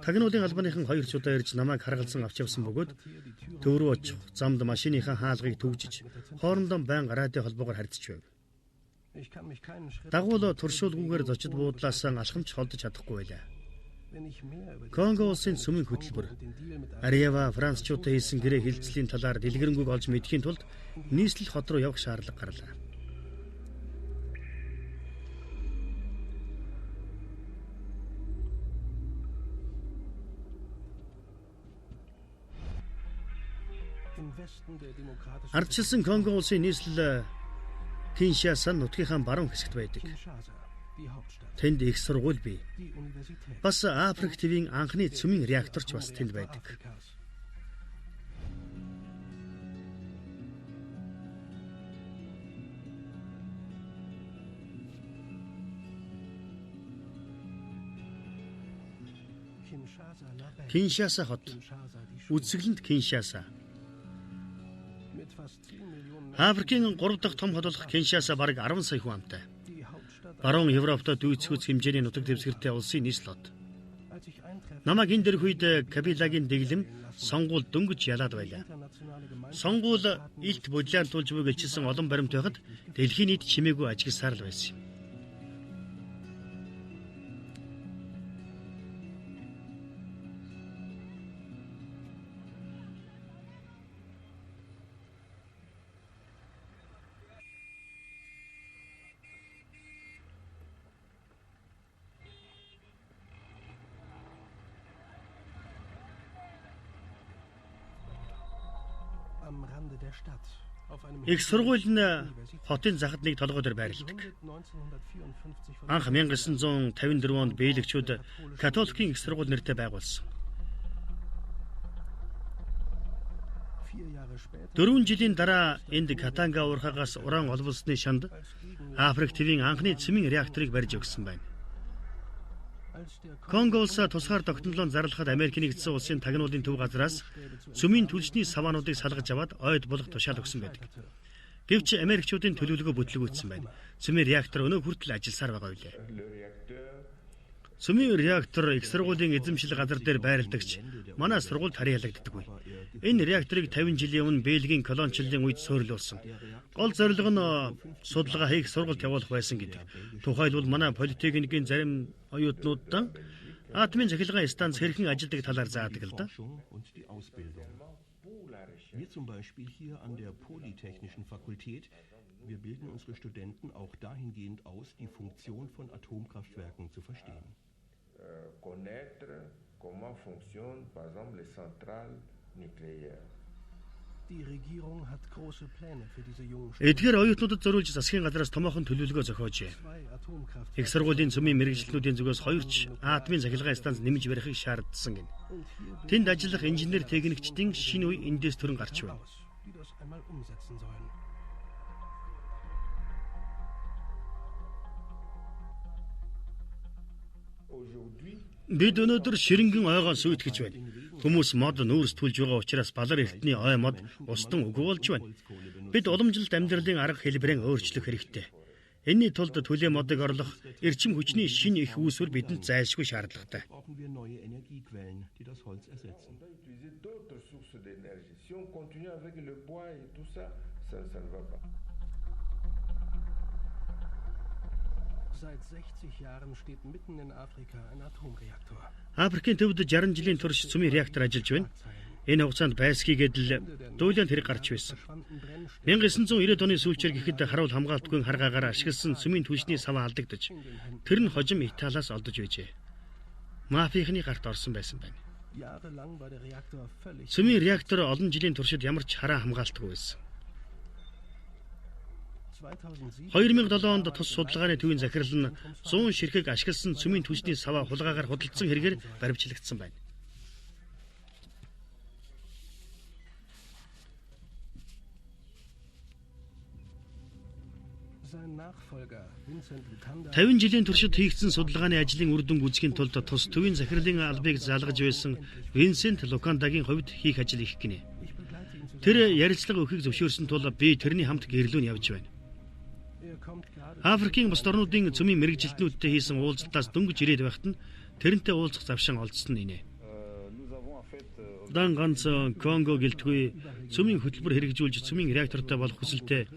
Тагнуулын албаныхан хоёр ч удаа ирж намайг харгалзан авч явсан бөгөөд төв рүү очих замд машиныхаа хаалгыг түгжиж хоорондоо байнга радио холбоогоор харьцаж байв. Дагуул туршуулгүйгээр зочид буудлаасаа алхамч холдож чадахгүй байлаа. Конго улсын цөмийн хөтөлбөр Ариава Францчуудтай хийсэн гэрээ хэлцлийн талаар дэлгэрэнгүйг олж мэдэхийн тулд нийслэл хот руу явах шаардлага гарлаа. Ардчилсан Конго улсын нийслэл Киншаса нутгийнхаа баруун хэсэгт байдаг. Тэнд их сургууль бий. Бас Африк тивийн анхны цөмийн реактор ч бас тэнд байдаг. Киншаса хот. Үзэсгэлэнт Киншаса. Африкийн 3 дахь том хот болох Киншаса бараг 10 сая хүн амтай. Баруун Европтой дүйцэхүйц хэмжээний нутаг дэвсгэртэй улсын нийслэл хот. Намайг энэ дэрх үед Кабилагийн дэглэм сонгуул дөнгөж ялаад байлаа. Сонгуул илт бодлиантуулж буй гэлчилсэн олон баримт байхад дэлхийн нийт чимээгүй ажигласаар л байсан юм. Их сургууль нь хотын захад нэг толгой дээр байрладаг. Анх 1954 онд бэлэгчүүд католикийн их сургууль нэртэй байгуулсан. 4 жилийн дараа энд Катанга уурхаагаас уран олболсны шанд Африк тивийн анхны цэмийн реакторыг барьж өгсөн байна. Конго улсаа тусгаар тогтнолоо зарлахад Америк нэгдсэн улсын тагнуулын төв газраас цөмийн түлшний саваануудыг салгаж аваад ойд булах тушаал өгсөн байдаг. Гэвч Америкчуудын төлөвлөгөө бүтлгүүцсэн байна. Цөмийн реактор өнөө хүртэл ажилласаар байгаа билээ. Цөмийн реактор их сургуулийн эзэмшил газар дээр байрладагч манай сургуульд харьяалагддаггүй. Энэ реакторыг 50 жилийн өмнө Бельгийн колоничлалын үед суурилуулсан. Гол зорилго нь судалгаа хийх сургалт явуулах байсан гэдэг. Тухайлбал манай политехникийн зарим оюутнуудад атомын цахилгаан станц хэрхэн ажилладаг талаар заадаг л да. Wir zum Beispiel hier an der Polytechnischen Fakultät, wir bilden unsere Studenten auch dahingehend aus, die Funktion von Atomkraftwerken zu verstehen. Connaître comment fonctionnent par exemple les centrales nucléaires. Эдгээр оюутнуудад зориулж засгийн газраас томоохон төлөвлөгөө зохиожээ. Их сургуулийн цөмийн мэргэжилтнүүдийн зүгээс хоёр ч атомын цахилгаан станц нэмж барихыг шаардсан гэнэ. Тэнд ажиллах инженер техникчдийн шинэ үе эндээс төрөн гарч байна. Бид өнөөдөр ширэнгэн ойгоо сүйтгэж байна. Хүмүүс мод нүүрс түлж байгаа учраас балар эртний ой мод устан үгүй болж байна. Бид уламжлалт амьдралын арга хэлбэрээ өөрчлөх хэрэгтэй. Энэний тулд төлөө модыг орлох эрчим хүчний шинэ их үүсвэр бидэнд зайлшгүй шаардлагатай. Seit 60 Jahren steht mitten in Afrika ein Atomreaktor. Африкийн төвд 60 жилийн турш цөмийн реактор ажиллаж байна. Энэ хугацаанд Байский гэдэл дуулианд хэрэг гарч байсан. 1990-ад оны сүүлчээр гэхэд харуул хамгаалтгүй харгаагаар ашигласан цөмийн түлшний саваа алдагдаж, тэр нь хожим Италиас олдож байжээ. Мафийнхны гарт орсон байсан байна. Цөмийн реактор олон жилийн туршид ямар ч хараа хамгаалтгүй байсан. 2007 онд тус судалгааны төвийн захирал нь 100 ширхэг ашигласан цөмийн түлшний саваа хулгайгаар худалдсан хэрэгээр баримтлагдсан байна. 50 жилийн туршид хийгдсэн судалгааны ажлын үр дүнг үзэхийн тулд тус төвийн захирлын албыг залгаж байсан Винсент Лукандагийн хувьд хийх ажил их гинэ. Тэр ярилцлага өгөхийг зөвшөөрсөн тул би тэрний хамт гэрлүүн явж байна. Африкийн бусад орнуудын цөмийн мэргэжилтнүүдтэй хийсэн уулзалтаас дөнгөж ирээд байхад нь тэрнтэй уулзах завшаан олдсон нь инэ. Дан ганц Конго гэлтгүй цөмийн хөтөлбөр хэрэгжүүлж цөмийн реактортой болох хүсэлтэй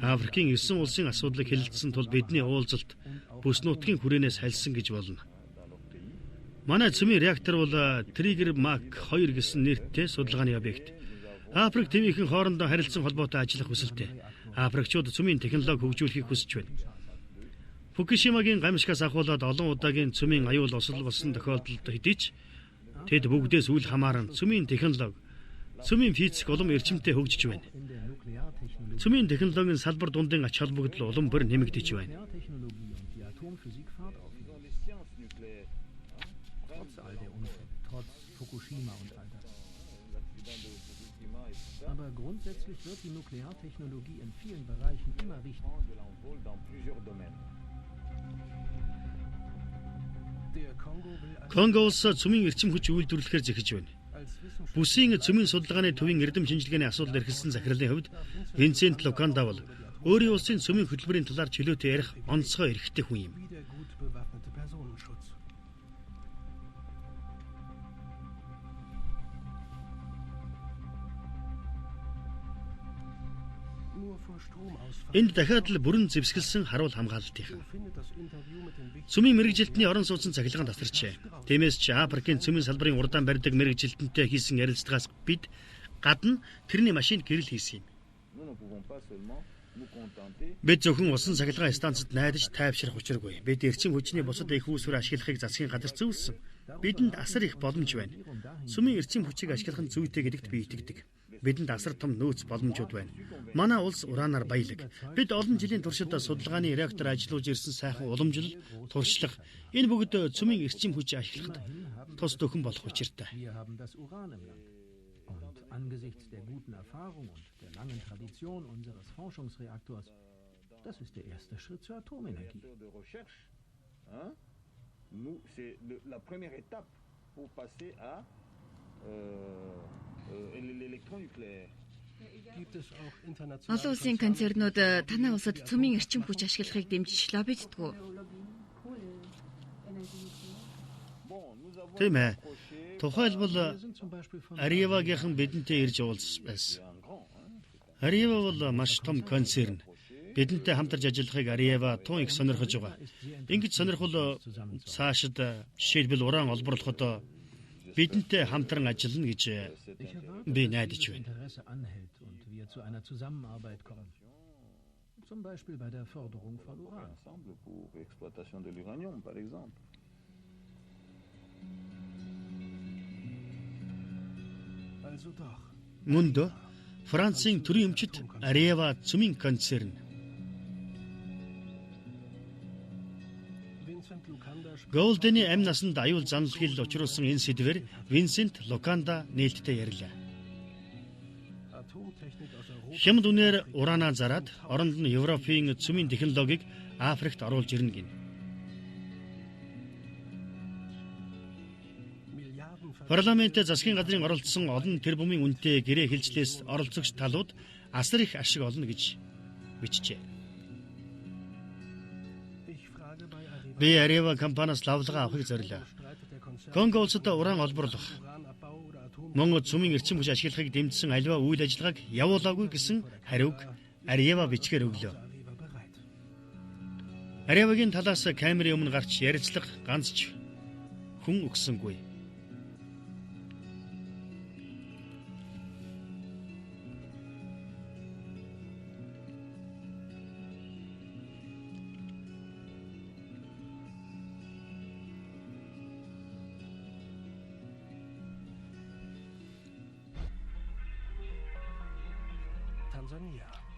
Африкийн 9 улсын асуудлыг хэлэлцсэн тул бидний уулзалт бүс нутгийн хүрээнээс хальсан гэж болно. Манай цөмийн реактор бол Trigger Mark 2 гэсэн нэртэй судалгааны объект. Африк тивийнхэн хоорондоо харилцан холбоотой ажиллах хүсэлтэй. Африкчууд цөмийн технологи хөгжүүлэхийг хүсэж байна. Фукушимагийн гамшигаас ахуулаад олон удаагийн цөмийн аюул осол болсон тохиолдолд хэдий ч тэд бүгдээс үл хамааран цөмийн технологи, цөмийн физик улам эрчимтэй хөгжиж байна. Цөмийн технологийн салбар дундын ач холбогдол улам бүр нэмэгдэж байна. Aber grundsätzlich wird die Nukleartechnologie in vielen Bereichen immer wichtiger. Конго улс цөмийн эрчим хүч үйлдвэрлэхээр зэхэж байна. Бүсийн цөмийн судалгааны төвийн эрдэм шинжилгээний асуудал эрхэлсэн захирлын хувьд Винсент Луканда бол өөрийн улсын цөмийн хөтөлбөрийн талаар чөлөөтэй ярих онцгой эрхтэй хүн юм. Энд дахиад л бүрэн зэвсгэлсэн харуул хамгаалалтынхан. Цөмийн мэргэжилтний орон сууцны цахилгаан тасарчээ. Тиймээс ч Африкийн цөмийн салбарын урдаан барьдаг мэргэжилтэнтэй хийсэн ярилцлагаас бид гадна тэрний машинд гэрэл хийсэн юм. Бид зөвхөн усан цахилгаан станцад найдаж тайвшрах учиргүй. Бид эрчим хүчний бусад их үүсвэр ашиглахыг засгийн газар зөвлөсөн. Бидэнд асар их боломж байна. Цөмийн эрчим хүчийг ашиглах нь зүйтэй гэдэгт би итгэдэг. Бидэнд асар том нөөц боломжууд байна. Манай улс ураанаар баялаг. Бид олон жилийн туршид судалгааны реактор ажиллуулж ирсэн сайхан уламжлал, туршлага энэ бүгд цөмийн эрчим хүч ашиглахад тус дөхөн болох учиртай. Angesichts der guten Erfahrung und der langen Tradition unseres Forschungsreaktors, das ist der erste Schritt zur Atomenergie. Nous, c'est la première étape pour passer à l'électronucléaire. Олон улсын концернууд танай улсад цөмийн эрчим хүч ашиглахыг дэмжиж лоббиддаг уу? Тийм ээ. Тухайлбал Аривагийнхан бидэнтэй ирж уулзсан байсан. Арева бол маш том концерн. Бидэнтэй хамтарч ажиллахыг Арева тун их сонирхож байгаа. Ингэж сонирхол цаашид жишээлбэл уран олборлоход бидэнтэй хамтран ажиллана гэж би найдаж байна. Zum Beispiel bei der Förderung von Uran. Мөн дөө Францын төрийн өмчит Арева цөмийн концерн. Голдены амь насанд аюул заналхийлэл учруулсан энэ сэдвээр Винсент Луканда нээлттэй ярьлаа. Хямд үнээр ураанаа зараад оронд нь Европын цөмийн технологиг Африкт оруулж ирнэ гэнэ. Парламентээ засгийн газрын оролцсон олон тэрбумын үнэтэй гэрээ хилчлээс оролцогч талууд асар их ашиг олно гэж бичжээ. Би Арева компаниас лавлага авахыг зорилоо. Конго улсад уран олборлох, мөн цөмийн эрчим хүч ашиглахыг дэмжсэн аливаа үйл ажиллагааг явуулаагүй гэсэн хариуг Арева бичгээр өглөө. Аревагийн талаас камерын өмнө гарч ярилцлага ганц ч хүн өгсөнгүй.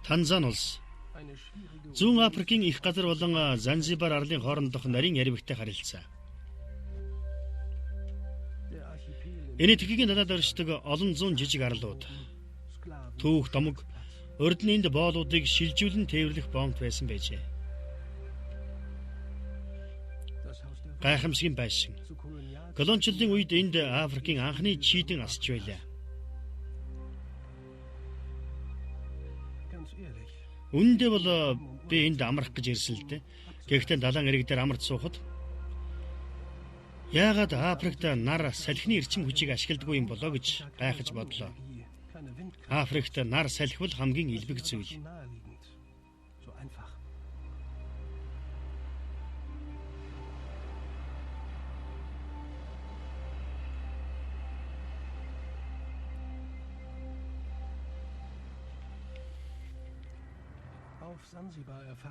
Танзан улс. Зүүн Африкийн их газар болон Занзибар арлын хоорондох нарийн яривэгтэй харилцаа. Энэтхэгийн далайд оршдог олон зуун жижиг арлууд, түүх домог, урд нь энд боолуудыг шилжүүлэн тээвэрлэх бомб байсан байжээ. Гайхамшигын байшин. Колоничлолын үед энд Африкийн анхны чийдэн асч байлаа. Үнэндээ бол би энд амрах гэж ирсэн л дээ. Гэхдээ далайн эрэг дээр амарч суухад яагаад Африкт нар салхины эрчим хүчийг ашигладаггүй юм болоо гэж гайхаж бодлоо. Африкт нар салхи бол хамгийн элбэг зүйл.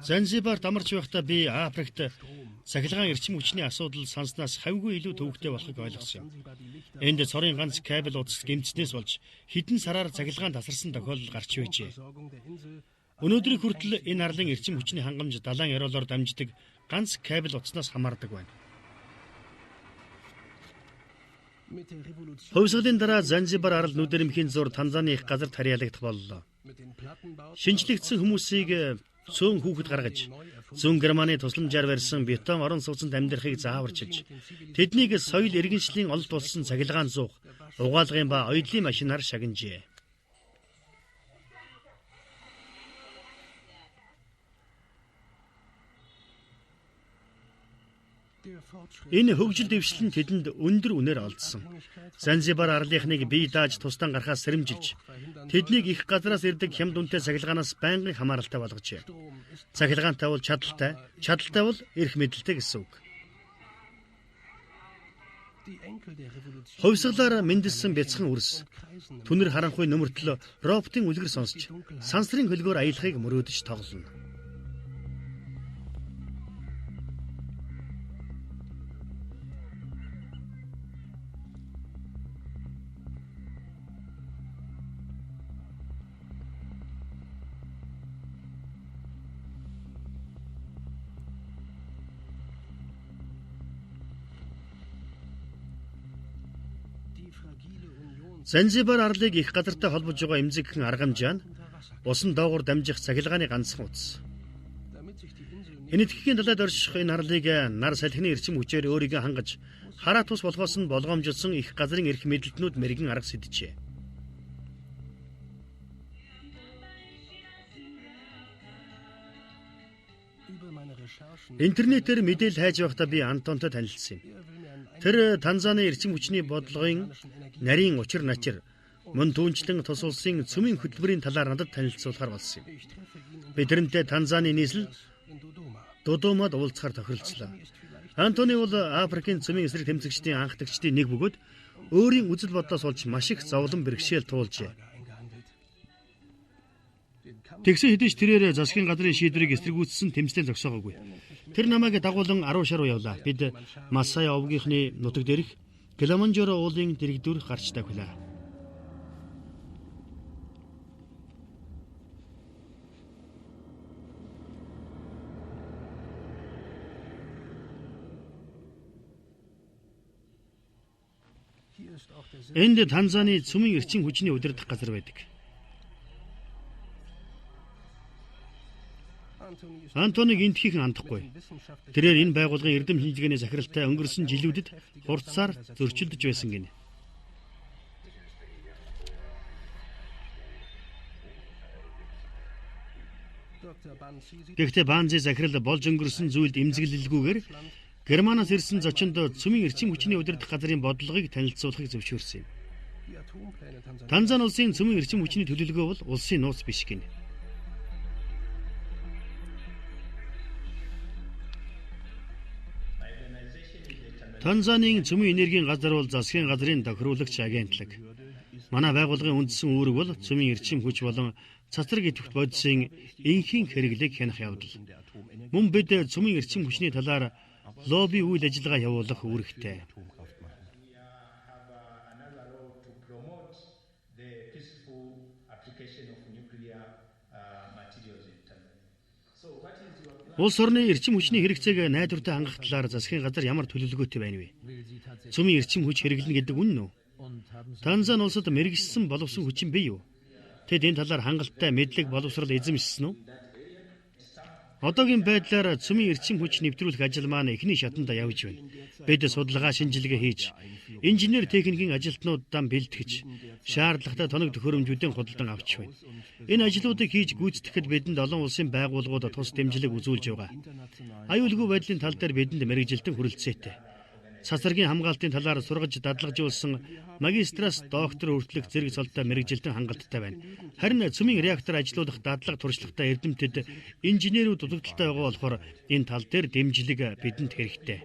Занзибарт амарч байхдаа би Африкт сахилгаан эрчим хүчний асуудал санснаас хавьгүй илүү төвөгтэй болохыг ойлгосон юм. Энд цорын ганц кабель утас гэмтснээс болж хэдэн сараар цахилгаан тасарсан тохиолдол гарч байжээ. Өнөөдрийг хүртэл энэ арлын эрчим хүчний хангамж далайн ёроолоор дамждаг ганц кабель утаснаас хамаардаг байна. Хувьсгалын дараа Занзибар арал нүдэрэмхийн зур Танзаны их газарт харьяалагдах боллоо. Шинжлэгдсэн хүмүүсийг цөөн хүүхэд гаргаж, зүүн Германы тусламжаар барьсан бетон орон сууцнд амьдрахыг зааварчилж, тэднийг соёл иргэншлийн ололт болсон цахилгаан зуух, угаалгын ба оёдлын машинаар шагнажээ. Энэ хөгжил дэвшил нь тэдэнд өндөр үнээр олдсон. Занзибар арлынхныг бие дааж тустан гарахаас сэрэмжилж, тэднийг их газраас ирдэг хямд үнэтэй цахилгаанаас байнгын хамааралтай болгожээ. Цахилгаантай бол чадалтай, чадалтай бол эрх мэдэлтэй гэсэн үг. Хувьсгалаар мэндэлсэн бяцхан үрс, түнэр харанхуй нөмөртөл роботын үлгэр сонсч, сансрын хөлгөөр аялахыг мөрөөдөж тоглоно. Занзибар арлыг их газартай холбож байгаа эмзэгхэн аргамжаа нь усан доогуур дамжих цахилгааны ганцхан утас. Энэтхэгийн далайд орших энэ арлыг нар салхины эрчим хүчээр өөрийгөө хангаж хараа тус болохоос нь болгоомжилсон их газрын эрх мэдэлтнүүд мэрэгэн арга сэджээ. Интернетээр мэдээлэл хайж байхдаа би Антонтой танилцсан юм. Тэр Танзаны эрчим хүчний бодлогын нарийн учир начир мөн түүнчлэн тус улсын цөмийн хөтөлбөрийн талаар надад танилцуулахар болсон юм. Би тэрнтэй Танзаны нийслэл Додомад уулзахар тохиролцлоо. Антони бол Африкийн цөмийн эсрэг тэмцэгчдийн анхдагчдын нэг бөгөөд өөрийн үзэл бодлоос болж маш их зовлон бэрхшээл туулжээ. Тэгсэн хэдий ч тэрээр засгийн газрын шийдвэрийг эсэргүүцсэн тэмцлээ зогсоогоогүй. Тэр намайг дагуулan 10 шаруу явлаа. Бид Масай овгийнхны нутаг дээрх Килиманжаро уулын дэргэдүр гарч тавхилаа. Энд Танзаны цөмийн эрчим хүчний удирдах газар байдаг. Антониг эндхийнхэн андахгүй. Тэрээр энэ байгууллагын эрдэм шинжилгээний захиралтай өнгөрсөн жилүүдэд хурцсаар зөрчилдөж байсан гинэ. Гэхдээ Банзи захирал болж өнгөрсөн зүйлд эмзэглэлгүйгээр Германаас ирсэн зочинд цөмийн эрчим хүчний удирдах газрын бодлогыг танилцуулахыг зөвшөөрсөн юм. Танзан улсын цөмийн эрчим хүчний төлөвлөгөө бол улсын нууц биш гинэ. Танзанийн цөмийн энергийн газар бол засгийн газрын тохируулагч агентлаг. Манай байгууллагын үндсэн үүрэг бол цөмийн эрчим хүч болон цацраг идэвхт бодисын энхийн хэрэглээг хянах явдал. Мөн бид цөмийн эрчим хүчний талаар лобби үйл ажиллагаа явуулах үүрэгтэй. Улс орны эрчим хүчний хэрэгцээг найдвартай хангах талаар засгийн газар ямар төлөвлөгөөтэй байна вэ? Цөмийн эрчим хүч хэрэглэнэ гэдэг үнэн үү? Танзани улсад мэргэшсэн боловсон хүчин бий юу? Тэд энэ талаар хангалттай мэдлэг боловсрол эзэмшсэн үү? Одоогийн байдлаар цөмийн эрчим хүч нэвтрүүлэх ажил маань эхний шатанд явж байна. Бид судалгаа шинжилгээ хийж, инженер техникийн ажилтнуудаа бэлтгэж, шаардлагатай тоног төхөөрөмжүүдийн худалдан авч байна. Энэ ажлуудыг хийж гүйцэтгэхэд бидэнд олон улсын байгууллагууд тус дэмжлэг үзүүлж байгаа. Аюулгүй байдлын тал дээр бидэнд мэргэжилтэн хүрэлцээтэй. Цацрагийн хамгаалтын талаар сургаж дадлагжуулсан магистраас доктор хүртэлх зэрэг цолтой мэргэжилтэн хангалттай байна. Харин цөмийн реактор ажилуулах дадлага туршлагатай эрдэмтэд инженерүүд дутагдaltaй байгаа болохоор энэ тал дээр дэмжлэг бидэнд хэрэгтэй.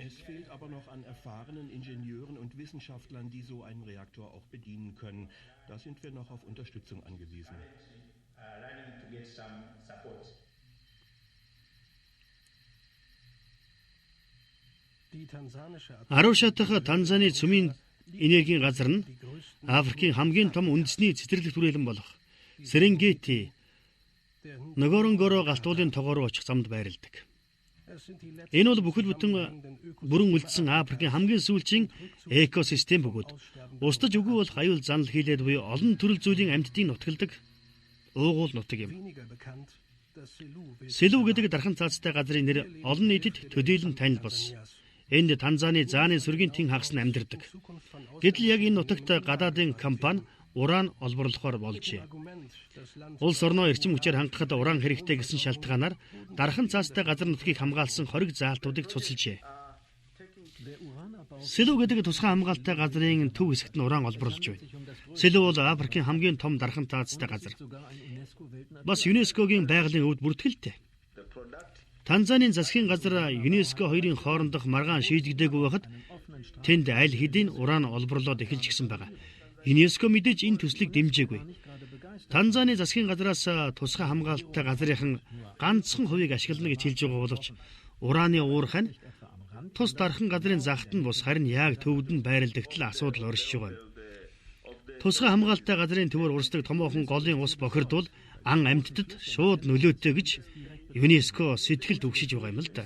Es fehlt aber noch an erfahrenen Ingenieuren und Wissenschaftlern, die so einen Reaktor auch bedienen können. Da sind wir noch auf Unterstützung angewiesen. Аруша дахь Танзаны цөмийн энергийн газар нь Африкийн хамгийн том үндэсний цэцэрлэг түрээлэн болох Серенгети Нгоронгоро галт уулын тогоо руу очих замд байрладаг. Энэ бол бүхэл бүтэн бүрэн үлдсэн Африкийн хамгийн сүүлчийн экосистем бөгөөд устдаж үгүй болох аюул занал хийлээд буй олон төрөл зүйлийн амьтдын нутагладаг уугуул нутаг юм. Селү гэдэг дархан цаазтай газрын нэр олон нийтэд төдийлөн танил болсон. Энд Танзаны зааны сүргийн тэн хагас нь амьдардаг. Гэтэл яг энэ нутагт гадаадын компани уран олборлохоор болжээ. Улс орноо эрчим хүчээр хангахад уран хэрэгтэй гэсэн шалтгаанаар дархан цаастай газар нутгийг хамгаалсан хориг заалтуудыг цуцалжээ. Селү гэдэг тусгай хамгаалалттай газрын төв хэсэгт нь уран олборлож байна. Селү бол Африкийн хамгийн том дархан цаазтай газар. Бас ЮНЕСКО-гийн байгалийн өвд бүртгэлтэй. Танзанийн засгийн газар ЮНЕСКО хоёрын хоорондох маргаан шийдэгдээгүй байхад тэнд аль хэдийн уран олборлоод эхэлж гисэн байгаа. ЮНЕСКО мэдээж энэ төслийг дэмжээгүй. Танзаны засгийн газраас тусгай хамгаалалттай газрынхан ганцхан хувийг ашиглана гэж хэлж байгаа боловч ураны уурхай нь тус дархан газрын загт нь бус харин яг төвд нь байрладагт л асуудал оршиж байгаа юм. Тусгай хамгаалалттай газрын төвөөр урсдаг томоохон голын ус бохирдвол ан амьтдад шууд нөлөөтэй гэж ЮНЕСКО сэтгэл түгшиж байгаа юм л да.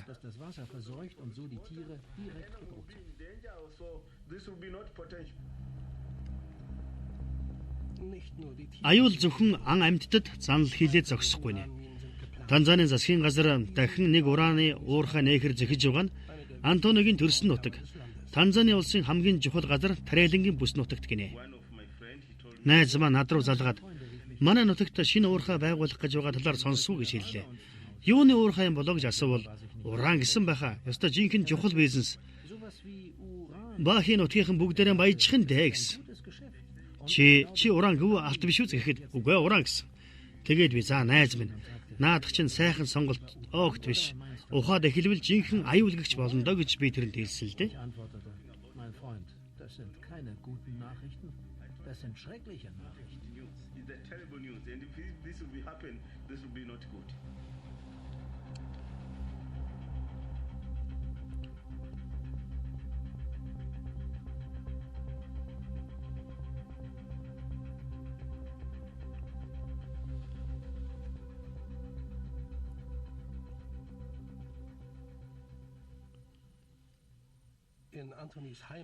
Аюул зөвхөн ан амьтдад занал хийлээ зогсохгүй нэ. Танзаны засгийн газар дахин нэг ураны уурхай нээхэр зэхэж байгаа нь Антонигийн төрсөн нутаг. Танзаны улсын хамгийн чухал газар Тарелингийн бүс нутагт гинэ. Найз маань над руу залгаад манай нутагт шинэ уурхай байгуулах гэж байгаа талаар сонсов гэж хэллээ. Юуны уурхай юм болоо гэж асуувал уран гэсэн байхаа. Ёстой жинхэнэ чухал бизнес. Баахи нутгийнхан бүгдээрээ баяжих нь дээ гэсэн. Чи уран гэв алт биш үү гэхэд үгүй уран гэсэн. Тэгээд би за найз минь наадах чинь сайхан сонголт оогт биш. Ухаад эхэлвэл жинхэнэ аюулгагч болно доо гэж би тэрэнд хэлсэн л дээ.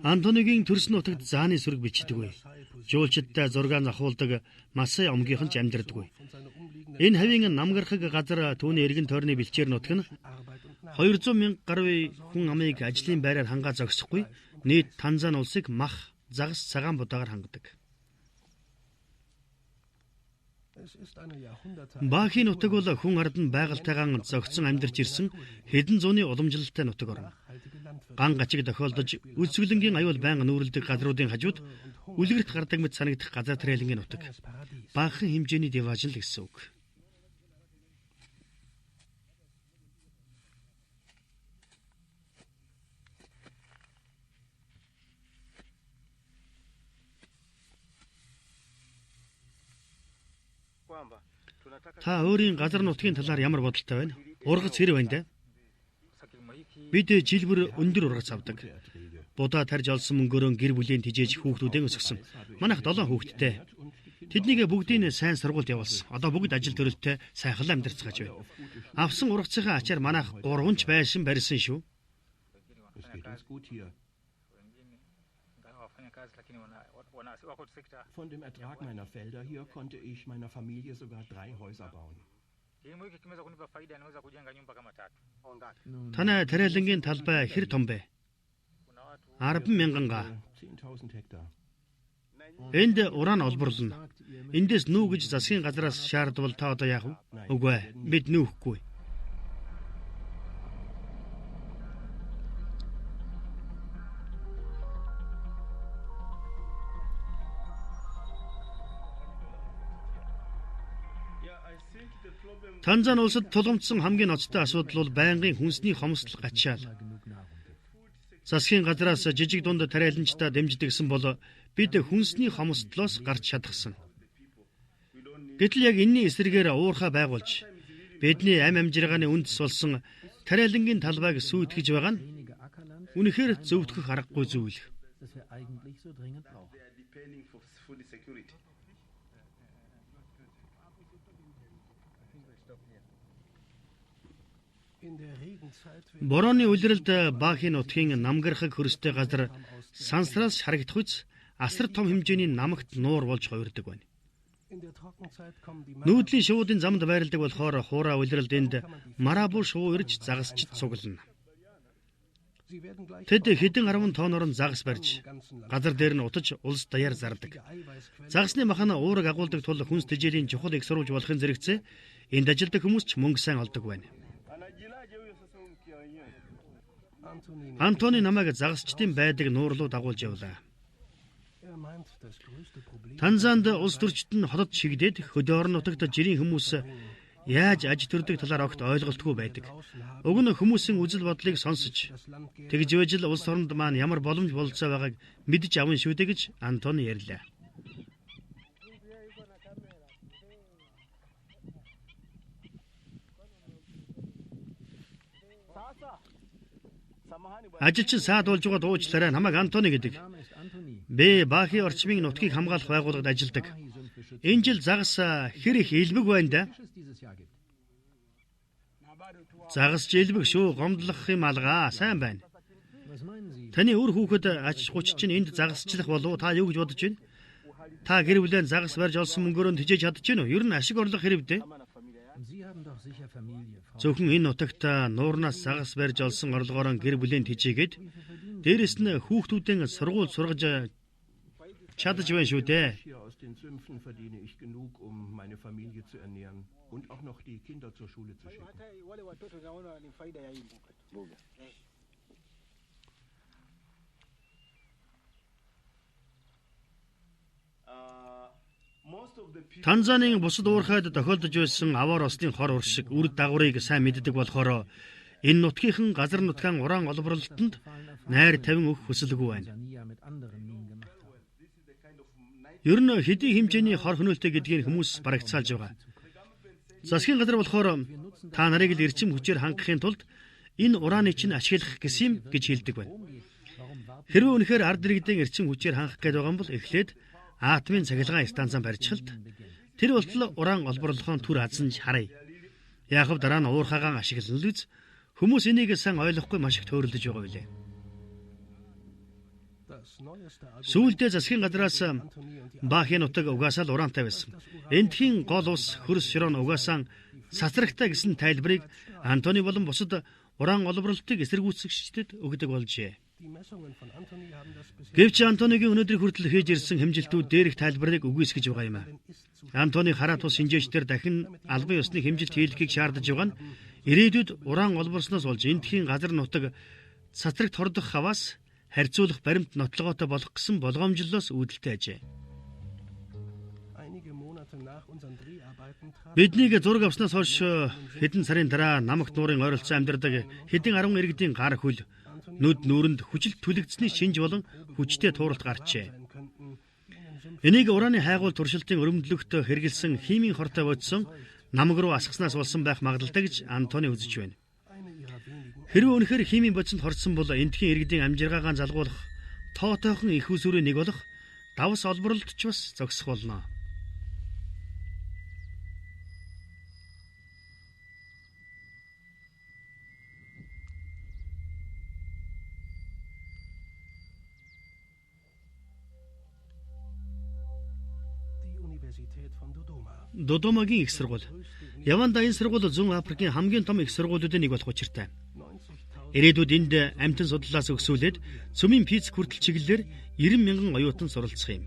Антонигийн төрсөн нутагт зааны сүрэг бичдэггүй. Жуулчдтай зураг авахулдаг Масай омгийнхан ч амьдардаггүй. Энэ хавийн намгархаг газар түүний эргэн тойрны бэлчээр нутаг нь 200 мянга гаруй хүн амыг ажлын байраар хангаа зогсохгүй нийт Танзани улсыг мах, загас, цагаан будаагаар хангадаг. Баахи нутаг бол хүн ард нь байгальтайгаан зогцсон амьдарч ирсэн хэдэн зууны уламжлалтай нутаг орно. Ган гачиг тохиолдож өлсгөлөнгийн аюул байнга нүүрэлдэг газруудын хажууд үлгэрт гардаг мэт санагдах газар трейлингийн нутаг. Багахан хэмжээний диваажин л гэсэн үг. Та өөрийн газар нутгийн талаар ямар бодолтой байна? Ургац хэр байна дээ? Бид жил бүр өндөр ургац авдаг. Будаа тарж олсон мөнгөөрөө гэр бүлийн тижээж хүүхдүүдээ өсгөсөн. Манайх 7 хүүхэдтэй. Тэднийг бүгдийг сайн сургуульд явуулсан. Одоо бүгд ажил төрөлтэй сайхан амьдарцгааж байна. Авсан ургацынхаа ачаар манайх 3 ч байшин барьсан шүү. Von dem Ertrag meiner Felder hier konnte ich meiner Familie sogar 3 Häuser bauen. Танай тариалангийн талбай хэр том бэ? 10,000 га. 10.000 Hektar. Энд уран олборлоно. Эндээс нүү гэж засгийн газраас шаардвал та одоо яах вэ? Үгүй ээ, бид нүүхгүй. Танзан улсад тулгамдсан хамгийн ноцтой асуудал бол байнгын хүнсний хомсдол гачаал. Засгийн газраас жижиг дунд тариаланчдаа дэмждэгсэн бол бид хүнсний хомсдлоос гарч чадсан. Гэтэл яг энэний эсрэгээр уурхай байгуулж бидний амь амжиргааны үндэс болсон тариалангийн талбайг сүйтгэж байгаа нь үнэхээр зөвтгөх аргагүй зүйл. Борооны улиралд Баахи нутгийн намгархаг хөрстэй газар сансраас харагдах үз асар том хэмжээний намагт нуур болж хувирдаг байна. Нүүдлийн шувуудын замд байрладаг болохоор хуурай улиралд энд марабу шувуу ирж загасчид цуглана. Тэд хэдэн 10 тоноор нь загас барьж газар дээр нь утаж улс даяар зардаг. Загасны мах нь уураг агуулдаг тул хүнс тэжээлийн чухал их сурвалж болохын зэрэгцээ энд ажилладаг хүмүүс ч мөнгө сайн олдог байна. Антони намайг загасчдын байдаг нуур руу дагуулж явлаа. Танзанд улс төрчид нь хотод шигдээд хөдөө орон нутагт жирийн хүмүүс яаж аж төрдөг талаар огт ойлголтгүй байдаг. Уг нь хүмүүсийн үзэл бодлыг сонсож тэгж байж л улс оронд маань ямар боломж бололцоо байгааг мэдэж авна шүү дээ гэж Антони ярьлаа. Ажилчин саад болж байгаа дуучлаарай. Намайг Антони гэдэг. Би Баахи орчмын нутгийг хамгаалах байгууллагад ажилладаг. Энэ жил загас хэр их элбэг байна да? Загас ч элбэг шүү. Гомдлох юм алгаа. Сайн байна. Таны үр хүүхэд аж хуч чинь энд загасчлах болов уу? Та юу гэж бодож байна? Та гэр бүлээ загас барьж олсон мөнгөөрөө тижээж чадаж байна уу? Ер нь ашиг орлого хэрвдээ? Зөвхөн энэ нутагт нуурнаас загас барьж олсон орлогоороо гэр бүлийн тижээгээд дээрэс нь хүүхдүүдийн сургууль сургаж чадаж байна шүү дээ. Танзанийн бусад уурхайд тохиолдож байсан аваар осны хор уршиг үр дагаврыг сайн мэддэг болохоор энэ нутгийнхан газар нутгаан уран олборлолтонд найр тавин өгөх хүсэлгүй байна. Ер нь хэдий хэмжээний хор хөнөөлтэй гэдгийг хүмүүс барагцаалж байгаа. Засгийн газар болохоор та нарыг л эрчим хүчээр хангахын тулд энэ урааны чинь ашиглах гэсэн юм гэж хэлдэг байна. Хэрвээ үнэхээр ард иргэдийн эрчим хүчээр хангах гээд байгаа юм бол эхлээд атомын цахилгаан станцаа барьчихалт тэр болтол уран олборлохын түр азанж харъя. Яахав дараа нь уурхаагаан ашиглана л үз. Хүмүүс энийг сан ойлгохгүй маш их төөрөлдөж байгаа билээ. Сүүлдээ засгийн газраас Баахи нутаг угаасаа л ураантай байсан. Эндхийн гол ус хөрс шорон угаасаа сацрагтай гэсэн тайлбарыг Антони болон бусад уран олборлолтыг эсэргүүцэгчдэд өгдөг болжээ. Гэвч Антонигийн өнөөдрийг хүртэл хийж ирсэн хэмжилтүүд дээрх тайлбарыг үгүйсгэж байгаа юм. Антони хараа тус шинжээчдэр дахин албан ёсны хэмжилт хийлгэхийг шаардаж байгаа нь ирээдүйд уран олборсноос болж эндхийн газар нутаг цацрагт хордох хаваас харьцуулах баримт нотлогоотой болох гэсэн болгоомжлолоос үүдэлтэй ажээ. Биднийг зураг авснаас хойш хэдэн сарын дараа Намагт нуурын ойролцоо амьдардаг хэдэн 10 иргэдийн гар хөл нүд нүүрэнд хүчил түлэгдсэний шинж болон хүчтэй тууралт гарчээ. Энийг ураны хайгуул туршилтын өрөмдлөгт хэрэглэсэн химийн хортой бодсон намаг руу асгаснаас болсон байх магадлалтай гэж Антони үзэж байна. Хэрвээ үнэхээр химийн бодисонд хорцсон бол эндхийн иргэдийн амжиргаагаа залгуулах тоотойхон их усүрийн нэг болох давс олборлолт ч бас зогсох болно. Додомагийн их сургууль. Явандаа энэ сургууль Зүүн Африкийн хамгийн том их сургуулиудын нэг болох учиртай. Ирээдүйд энд амьтан судлалаас өксүүлээд цөмийн физик хүртэл чиглэлээр 90 мянган оюутан суралцах юм.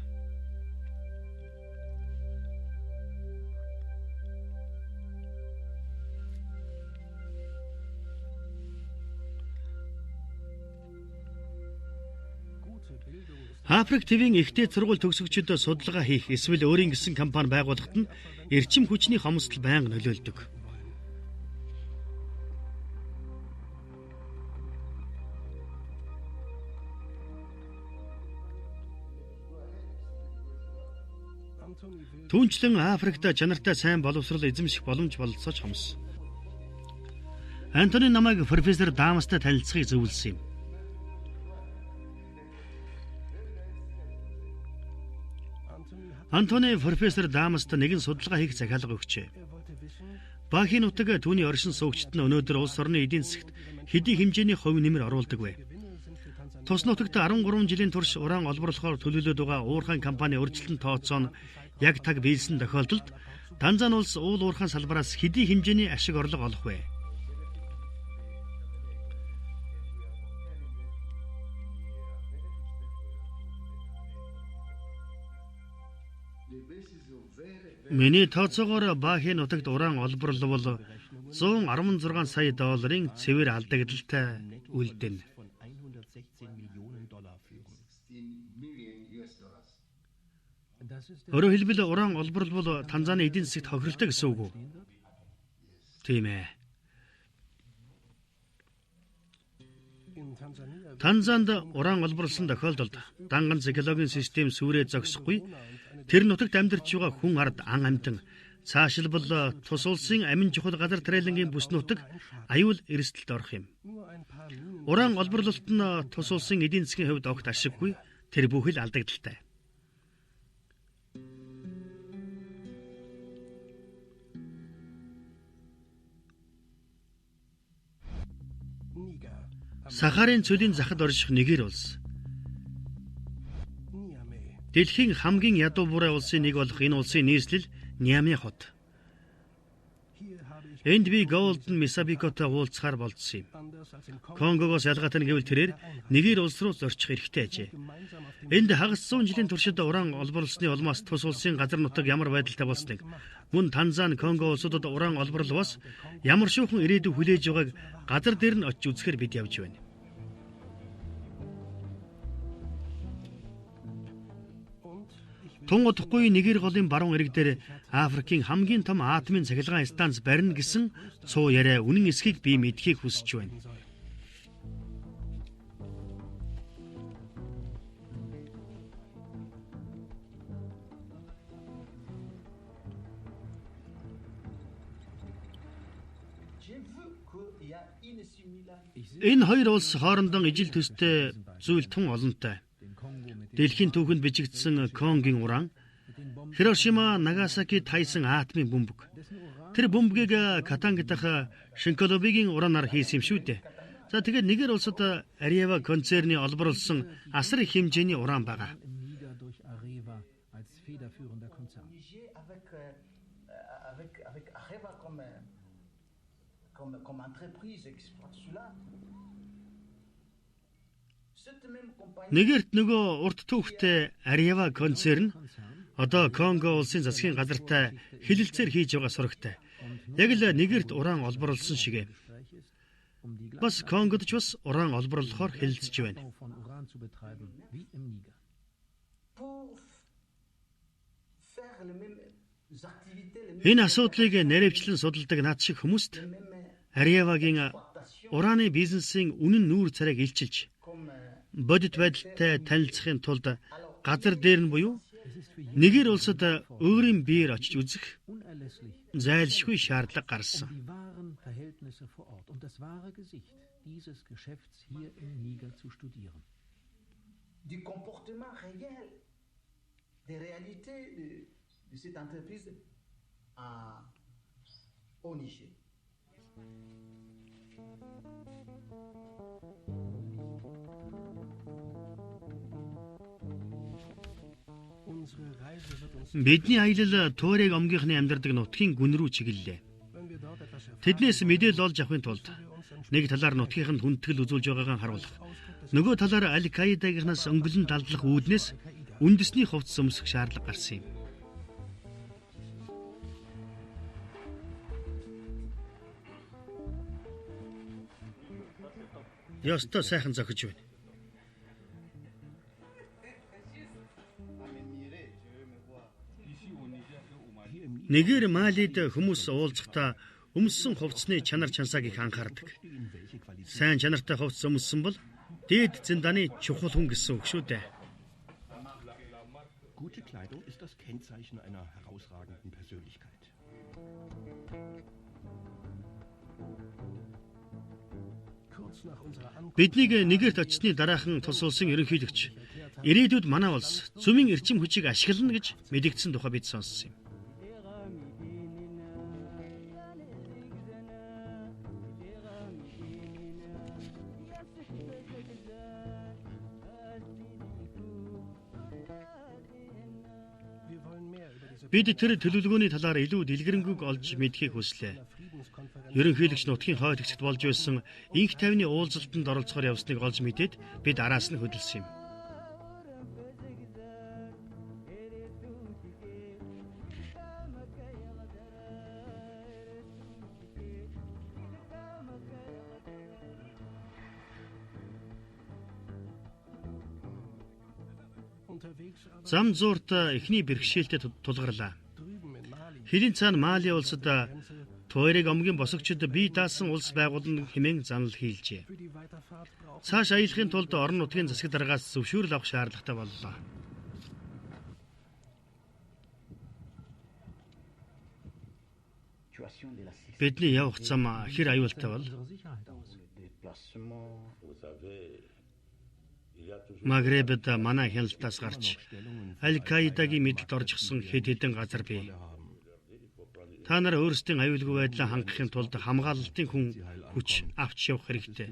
Африк твийн ихтэй сургууль төгсөгчид судалгаа хийх эсвэл өөрийн гэсэн компани байгуулахад нь эрчим хүчний хомсдол байнга нөлөөлдөг. Түүнчлэн Африкт чанартай сайн боловсрол эзэмших боломж бололцооч хомс. Антони намайг профессор Даамастай танилцахыг зөвлөсөн юм. Антони профессор Даамаст нэгэн судалгаа хийх захиалга өгчээ. Бахийн нутаг түүний оршин суугчид нь өнөөдөр улс орны эдийн засагт хэдий хэмжээний хувь нэмэр оруулдаг вэ? Тус нутагт 13 жилийн турш уран олборлохоор төлөөлөд байгаа уурхайн компани өөрчлөлтөн тооцоо нь яг таг биелсэн тохиолдолд Танзан улс уул уурхайн салбараас хэдий хэмжээний ашиг орлого олох вэ? Миний тооцоогоор Бахийн нутагт уран олборловол 116 сая долларын цэвэр алдагдaltaй үлдэнэ. Өөрөөр хэлбэл уран олборлол Танзаны эдийн засагт хохиролтой гэсэн үг үү? Тийм ээ. Танзанд уран олборлсон тохиолдолд дан ганц экологийн систем сүрээ зогсохгүй тэр нутагт амьдарч байгаа хүн ард ан амьтан цаашилбал тус улсын амин чухал газар трейлингийн бүс нутаг аюул эрсдэлд орох юм. Уран олборлолт нь тус улсын эдийн засгийн хувьд огт ашиггүй, тэр бүхэл алдагдaltaй. Сахарын цөлийн захад орших Нигер улс. Дэлхийн хамгийн ядуу бурай улсын нэг болох энэ улсын нийслэл Ниаме хот. Энд би Голден Мисабикотой уулзахаар болдсон юм. Конгогоос ялгаатай нь гэвэл тэрээр Нигер улс руу зорчих эрхтэй ажээ. Энд хагас 100 жилийн туршид уран олборлсны улмаас тус улсын газар нутаг ямар байдалтай болсныг, мөн Танзан, Конго улсуудад уран олборлолоос ямар шүүхэн ирээдүй хүлээж байгааг газар дээр нь очиж үзэхээр бид явж байна. Тун удахгүй Нигер голын баруун эрэг дээр Африкийн хамгийн том атомын цахилгаан станц барина гэсэн цуу яриа үнэн эсхийг би мэдэхийг хүсэж байна. Энэ хоёр улс хоорондоо ижил төстэй зүйл тун олонтой. Дэлхийн түүхэнд бичигдсэн Конгийн уран, Хирошима, Нагасаки тайсан атомын бөмбөг. Тэр бөмбөгийг Катанг дахь Шинколобигийн уранаар хийсэн юм шүү дээ. За тэгээд Нигер улсад Ариева концерны олборлсон асар их хэмжээний уран байгаа. Нигерт нөгөө урт түүхтэй Ариева концерн одоо Конго улсын засгийн газартай хилэлцээр хийж байгаа сурагтай. Яг л Нигерт уран олборлсон шигэ. Бас Конгод ч бас уран олборлохоор хилэлцэж байна. Энэ асуудлыг наривчлан судалдаг над шиг хүмүүст Ариевагийн ураны бизнесийн үнэн нүүр царайг илчилж бодит байдалтай танилцахын тулд газар дээр нь буюу Нигер улсад өөрийн биеэр очиж үзэх зайлшгүй шаардлага гарсан. Geschehnisse vor Ort und das wahre Gesicht dieses Geschäfts hier im Niger zu studieren. Du comportement réel, des réalités de cette entreprise au Niger. Бидний аялал Туарэг омгийнхны амьдардаг нутгийн гүн рүү чиглэлээ. Тэднээс мэдээлэл олж авахын тулд нэг талаар нутгийнханд хүндэтгэл үзүүлж байгаагаа харуулах, нөгөө талаар Аль-Каидагийнхнаас өнгөлөн далдлах үүднээс үндэсний хувцас өмсөх шаардлага гарсан юм. Ёстой сайхан зохиж байна. Нэгэр Малид хүмүүс уулзахдаа өмссөн хувцсны чанар чансааг их анхаардаг. Сайн чанартай хувцас өмссөн бол дээд зиндааны чухал хүн гэсэн үг шүү дээ. Gute Kleidung ist das Kennzeichen einer herausragenden Persönlichkeit. Биднийг нэгэрт очсны дараахан тус улсын ерөнхийлөгч ирээдүйд манай улс зүмийн эрчим хүчийг ашиглана гэж мэдэгдсэн тухай бид сонссон юм. Бид тэр төлөвлөгөөний талаар илүү дэлгэрэнгүй олж мэдэхийг хүслээ. Ерөнхийлөгч нутгийн хойд хэсэгт болж байсан инх тайвны уулзалтанд оролцохоор явсныг олж мэдээд бид араас нь хөдөлсөн юм. Зам зуурт эхний бэрхшээлтэй тулгарлаа. Хэлийн цаана Мали улсад Туарэг омгийн босогчид бие даасан улс байгуулна хэмээн занал хийлжээ. Цааш аялахын тулд орон нутгийн засаг даргаас зөвшөөрөл авах шаардлагатай боллоо. Бидний явах зам хэр аюултай бол? Магребд манай хяналтаас гарч Аль-Каидагийн мэдлэлд орчихсон хэд хэдэн газар бий. Та нар өөрсдийн аюулгүй байдлаа хангахын тулд хамгаалалтын хүн хүч авч явах хэрэгтэй.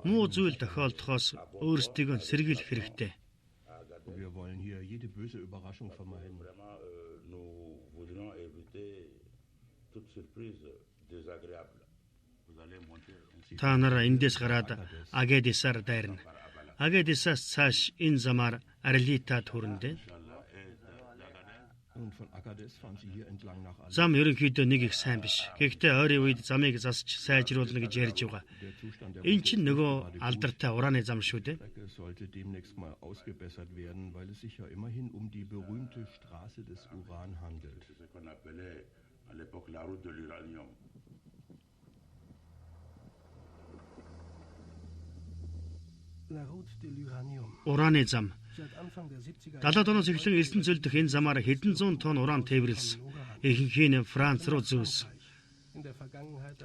Муу зүйл тохиолдохоос өөрсдийгөө сэргийлэх хэрэгтэй. Wir wollen hier jede böse Überraschung vermeiden. Та нар эндээс гараад Агадисаар дайрна. Агадисаас цааш энэ замаар Арлитад хүрнэ. Зам ерөнхийдөө нэг их сайн биш. Гэхдээ ойрын үед замыг засч сайжруулна гэж ярьж байгаа. Энэ чинь нөгөө алдартай ураны зам шүү дээ. Sollte demnächst mal ausgebessert werden, weil es sich ja immerhin um die berühmte Straße des Uran handelt. Ураны зам. 70-аад оноос эхлэн элсэн зөл дэх энэ замаар хэдэн зуун тонн уран тээвэрлсэн. Ихэнх нь Франц руу зөөсөн.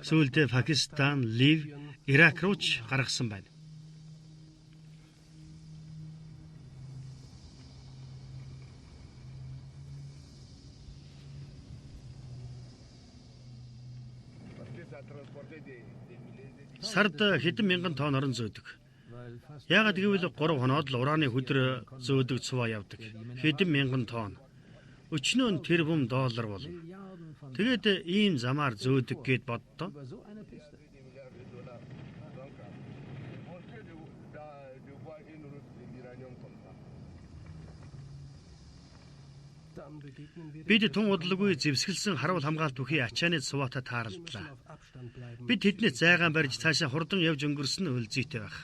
Сүүлдээ Пакистан, Лив, Ирак руу ч гаргасан байна. Сард хэдэн мянган тонн орон зөөдөг. Яагаад гэвэл 3 хоноод л ураны хүдэр зөөдөг цуваа явдаг. Хэдэн мянган тонн. Өчнөө нь тэрбум доллар болно. Тэгээд ийм замаар зөөдөг гэд боддоо. Бид тун удалгүй зэвсгэлсэн харуул хамгаалт бүхий ачааны цуваатай тааралдлаа. Бид тэднээс зайгаан барьж цаашаа хурдан явж өнгөрсөн нь үлзийтэй байх.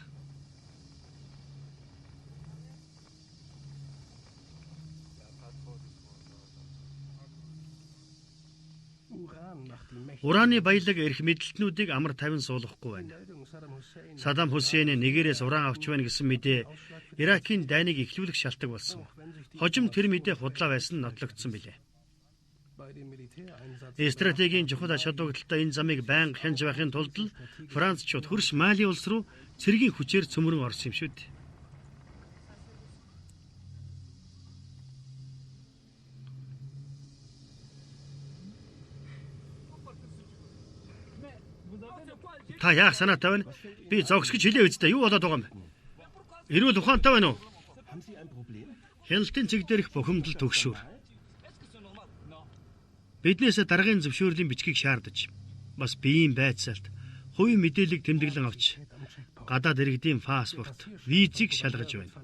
Ураны баялаг эрх мэдэлтнүүдийг амар тавин суулгахгүй байна. Саддам Хусейн нэгээрээс уран авч байна гэсэн мэдээ Иракийн дайныг эхлүүлэх шалтгаан болсон. Хожим тэр мэдээ худлаа байсан нь нотлогдсон билээ. Стратегийн чухал ач холбогдолтой энэ замыг байнга хянж байхын тулд л Францчууд хөрш Мали улс руу цэргийн хүчээр цөмрөн орсон юм шүү дээ. Та яах санаатай байна? Би зогс гэж хэлээ үсттэй. Юу болоод байгаа юм бэ? Эрүүл ухаантай байна уу? Хяналтын цэг дээрх бухимдал төгшүүр. Биднээс даргын зөвшөөрлийн бичгийг шаардаж, бас биеийн байцаалт, хувийн мэдээллийг тэмдэглэн авч гадаад иргэдийн паспорт, визийг шалгаж байна.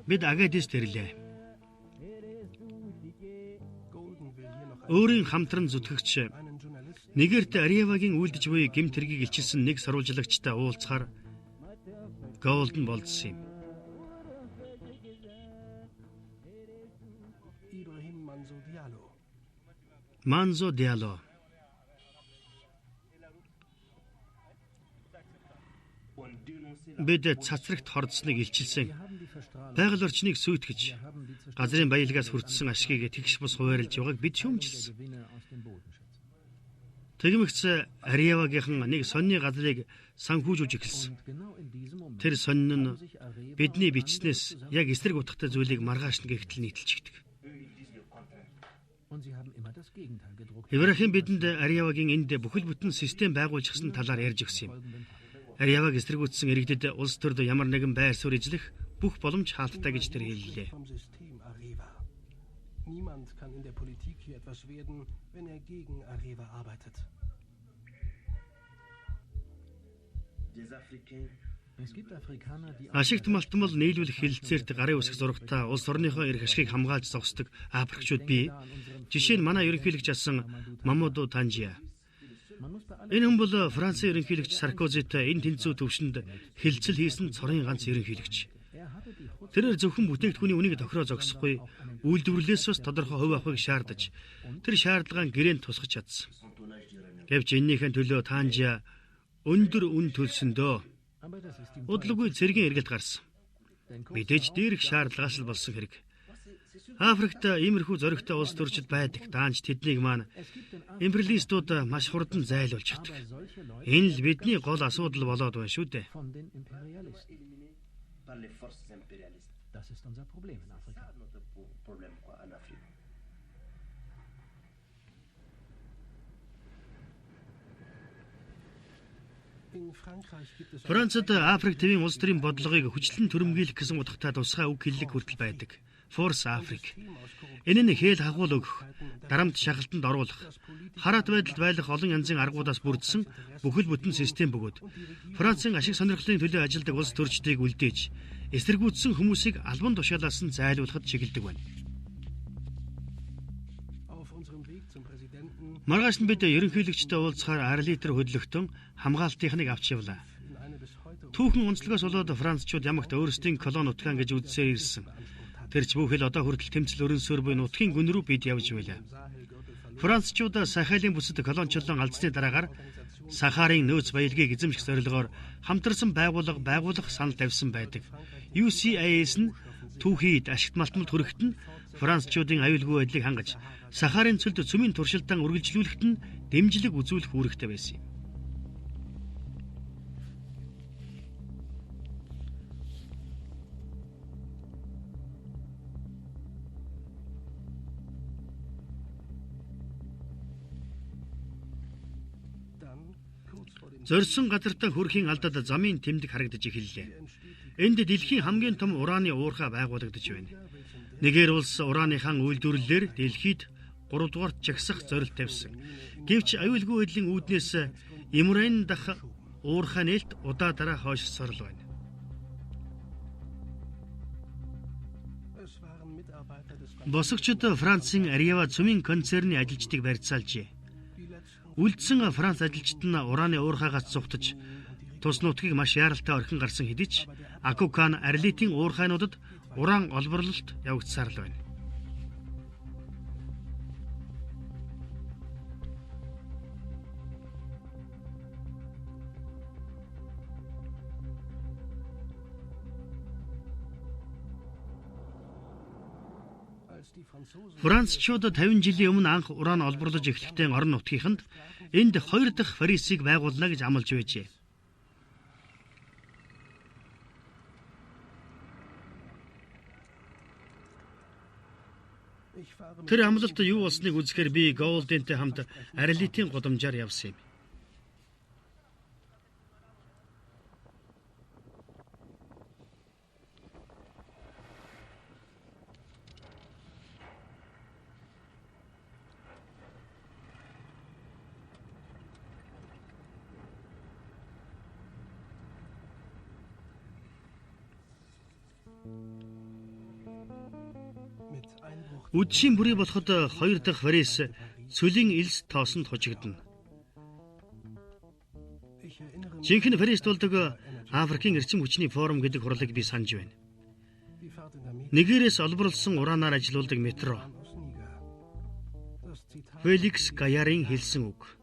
Бид Агадест ирлээ. Өөрийн хамтран зүтгэгч Нигерт Ариавагийн үйлдэж буй гэмт хэргийг илчилсэн нэг сурвалжлагчтай уулзахаар Голден болдсон юм. Манзо Диало. Бид цацрагт хордсныг илчилсэн. Байгаль орчныг сүйтгэж, газрын баялагаас хүртсэн ашгийг тэгш бус хуваарлж байгааг бид шүүмжилсэн. Тэгмэгц Ариавагийнхан нэг сонины газрыг санхүүжүүлж эхэлсэн. Тэр сонин нь бидний бичснээс яг эсрэг утгатай зүйлийг маргааш нь гэгтэл нийтэлчихдэг. Ибрахим бидэнд Ариавагийн энд бүхэл бүтэн систем байгуулчихсан талаар ярьж өгсөн юм. Ариаваг эсэргүүцсэн иргэдэд улс төрд ямар нэгэн байр суурь эзлэх бүх боломж хаалттай гэж тэр хэллээ. Niemand kann in der Politik hier etwas werden, wenn er gegen Areva arbeitet. Ашигт малтмал нийлүүлэх хэлэлцээрт гарын үсэг зурагтай улс орныхоо эрх ашгийг хамгаалж зогсдог африкчууд бий. Жишээ нь манай ерөнхийлөгч асан Мамуду Танжиа. Энэ хүн бол Францын ерөнхийлөгч Саркозитай энэ тэнцүү төвшөнд хэлцэл хийсэн цорын ганц ерөнхийлөгч. Тэрээр зөвхөн бүтээгдэхүүний үнийг тохироо зогсохгүй, үйлдвэрлэлээс бас тодорхой хувь авахыг шаардаж, тэр шаардлагаа гэрээнд тусгаж чадсан. Гэвч энэнийхээ төлөө Танжиа өндөр үн төлсөн дөө. Удалгүй цэргийн эргэлт гарсан. Мэдээж дээрх шаардлагаас л болсон хэрэг. Африкт иймэрхүү зоригтой улс төрчид байдаг. Даанч тэднийг маань империалистууд маш хурдан зайлуулчихдаг. Энэ л бидний гол асуудал болоод байна шүү дээ. Das ist unser Problem in Afrika. Францад Африк тивийн улс төрийн бодлогыг хүчлэн түрэмгийлэх гэсэн утгатай тусгай үг хэллэг хүртэл байдаг. Force Africa. Энэ нь хээл хагуул өгөх, дарамт шахалтанд оруулах, хараат байдалд байлах олон янзын аргуудаас бүрдсэн бүхэл бүтэн систем бөгөөд Францын ашиг сонирхлын төлөө ажилладаг улс төрчдийг үлдээж, эсэргүүцсэн хүмүүсийг албан тушаалаас нь зайлуулахад чиглэдэг байна. Маргааш нь бид ерөнхийлөгчтэй уулзахаар Арлитер хөдлөгтөн хамгаалтынхныг авч явлаа. Түүхэн онцлогоос болоод францчууд ямагт өөрсдийн колони нутгаан гэж үзсээр ирсэн. Тэр ч бүхэл одоо хүртэл тэмцэл өрнсөөр буй нутгийн гүн рүү бид явж байлаа. Францчууд Сахалийн бүсэд колоничлон алдсны дараагаар Сахарын нөөц баялагийг эзэмших зорилгоор хамтарсан байгууллага байгуулах санал тавьсан байдаг. UCIS нь түүхийд ашигт малтмалд хүрэхэд нь Францчуудын аюулгүй байдлыг хангаж Сахарын цөлд цөмийн туршилтаа үргэлжлүүлэхэд нь дэмжлэг үзүүлэх үүрэгтэй байсан юм. Зорьсон газартаа хүрэхийн алдад замын тэмдэг харагдаж эхэллээ. Энд дэлхийн хамгийн том ураны уурхай байгуулагдаж байна. Нэгэр улс ураныхаа үйлдвэрлэлээр дэлхийд 3 дугаарт жагсах зорилт тавьсан. Гэвч аюулгүй байдлын үүднээс Имурайн дах уурхай нээлт удаа дараа хойшсоор л байна. Босогчид Францын Ариава цөмийн концерны ажилчдыг барьцаалжээ. Үлдсэн Франц ажилчид нь ураны уурхайгаас зугтаж тус нутгийг маш яаралтай орхин гарсан хэдий ч Акукан Арлитын уурхайнуудад уран олборлолт явагдсаар л байна. Францчууд 50 жилийн өмнө анх уран олборлож эхлэхдээ орон нутгийнханд энд 2 дахь Парисыг байгуулна гэж амлаж байжээ. Тэр амлалт юу болсныг үзэхээр би Голдентэй хамт Арлитийн гудамжаар явсан юм. Үдшийн бүрий болоход 2 дахь Парис цөлийн элс тоосонд хожигдоно. Жинхэнэ Парист болдог Африкийн эрчим хүчний форум гэдэг хурлыг би санаж байна. Нэгээрээс олборлосон ураанаар ажилуулдаг метро. Феликс Гаярын хэлсэн үг.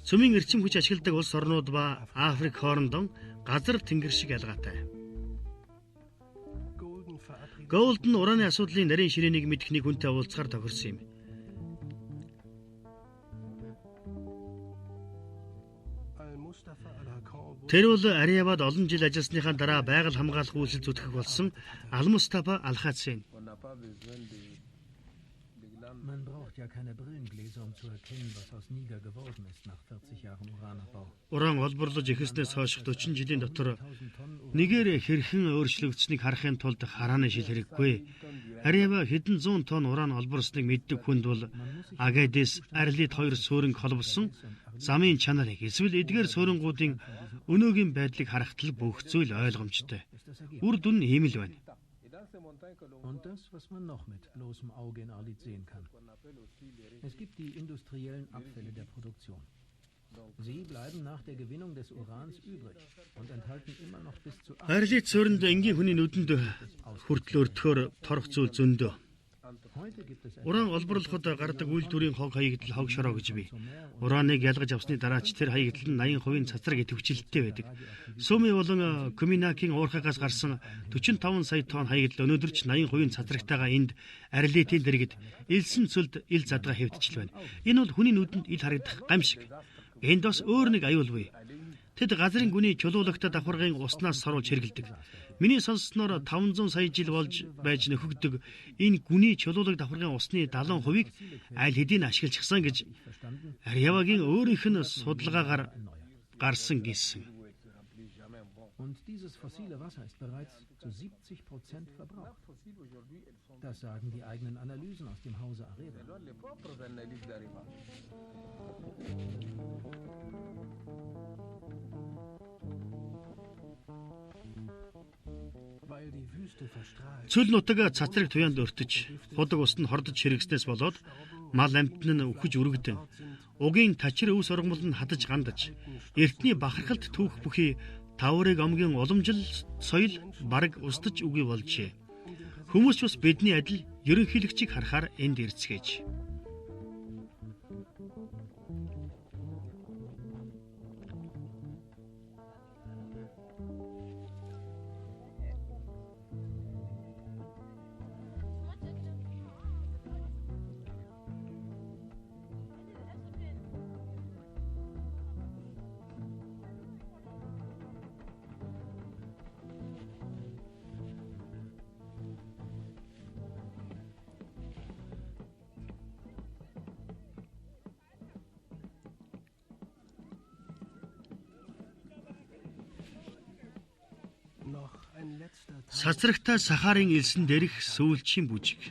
Цөмийн эрчим хүч ашигладаг улс орнууд ба Африк хоорондоо газар тэнгэр шиг ялгаатай. Голден ураны асуудлын нарийн ширээнийг мэдэх нэг хүнтэй уулзахаар тохирсон юм. Тэр бол Ариавад олон жил ажилласныхаа дараа байгаль хамгаалах үйлсэл зүтгэх болсон Алмустафа Алхацин. Man braucht ja keine Brillengläser, um zu erkennen, was aus Niger geworden ist nach 40 Jahren Uranabbau. Уран олборлож эхэлснээс хойш 40 жилийн дотор нэгээр хэрхэн өөрчлөгдсөнийг харахын тулд харааны шил хэрэггүй. Ариава хэдэн зуун тонн уран олборлосныг мэддэг хүнд бол Агадес, Арлит хоёр сууринг холбосон замын чанарыг эсвэл эдгээр суурьнгуудын өнөөгийн байдлыг харахад л бүх зүйл ойлгомжтой. Үр дүн нь ийм л байна. Und das, was man noch mit bloßem Auge in Arlit sehen kann. Es gibt die industriellen Abfälle der Produktion. Sie bleiben nach der Gewinnung des Urans übrig und enthalten immer noch bis zu Арлит суурьнд энгийн хүний нүдэнд хүртэл өртөхөөр торох зүйл зөндөө. Уран олборлоход гардаг үйлдвэрийн хог хаягдал хог шороо гэж бий. Ураныг ялгаж авсны дараа ч тэр хаягдал нь 80% цацраг идэвхжлэлтэй байдаг. Суми болон Куминакийн уурхайгаас гарсан 45 сая тонн хаягдал өнөөдөр ч 80% цацрагтайгаа энд Арлитийн дэргэд элсэн цөлд ил задгаа хэвдчихэл байна. Энэ бол хүний нүдэнд ил харагдах гам шиг. Энд бас өөр нэг аюул бий. Тэд газрын гүний чулуулагтай давхаргын уснаас сорулж хэрэглэдэг. Миний сонссноор 500 сая жил болж байж нөхөгдөг энэ гүний чулуулаг давхаргын усны 70%-ийг аль хэдийн ашиглчихсан гэж Ариавагийн өөрийнх нь судалгаагаар гарсан гэсэн. Und dieses fossile Wasser ist bereits zu 70% verbraucht. Das sagen die eigenen Analysen aus dem Hause Areva. Цөл нутаг цацраг туяанд өртөж, худаг ус нь хордож хэрэгснээс болоод мал амьтан нь үхэж өргөдөн, угийн тачир өвс ургамал нь хадаж гандаж, эртний бахархалт түүх бүхий Таврыг омгийн уламжил соёл бараг устж үгүй болжээ. Хүмүүс ч бас бидний адил ерөнхийлөгчийг харахаар энд ирцгээж. Цацрагтай Сахарын элсэн дээрх сүүлчийн бүжиг.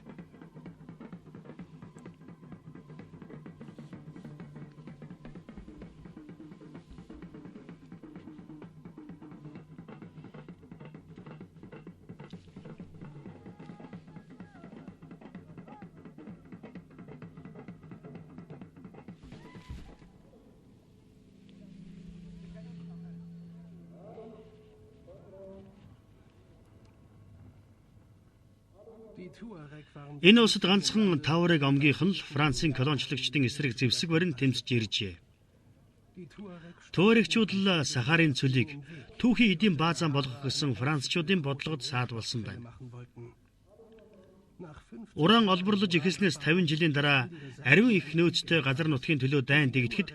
Энэ улсад ганцхан Таурыг омгийнх нь л Францын колончлогчдын эсрэг зэвсэг барин тэмцэж иржээ. Туарегчууд л Сахарын цөлийг түүхийн эдийн баазан болгох гэсэн францчуудын бодлогод саад болсон байна. Уран олборлож эхэлснээс 50 жилийн дараа ариун их нөөцтэй газар нутгийн төлөө дайн дэгдэхэд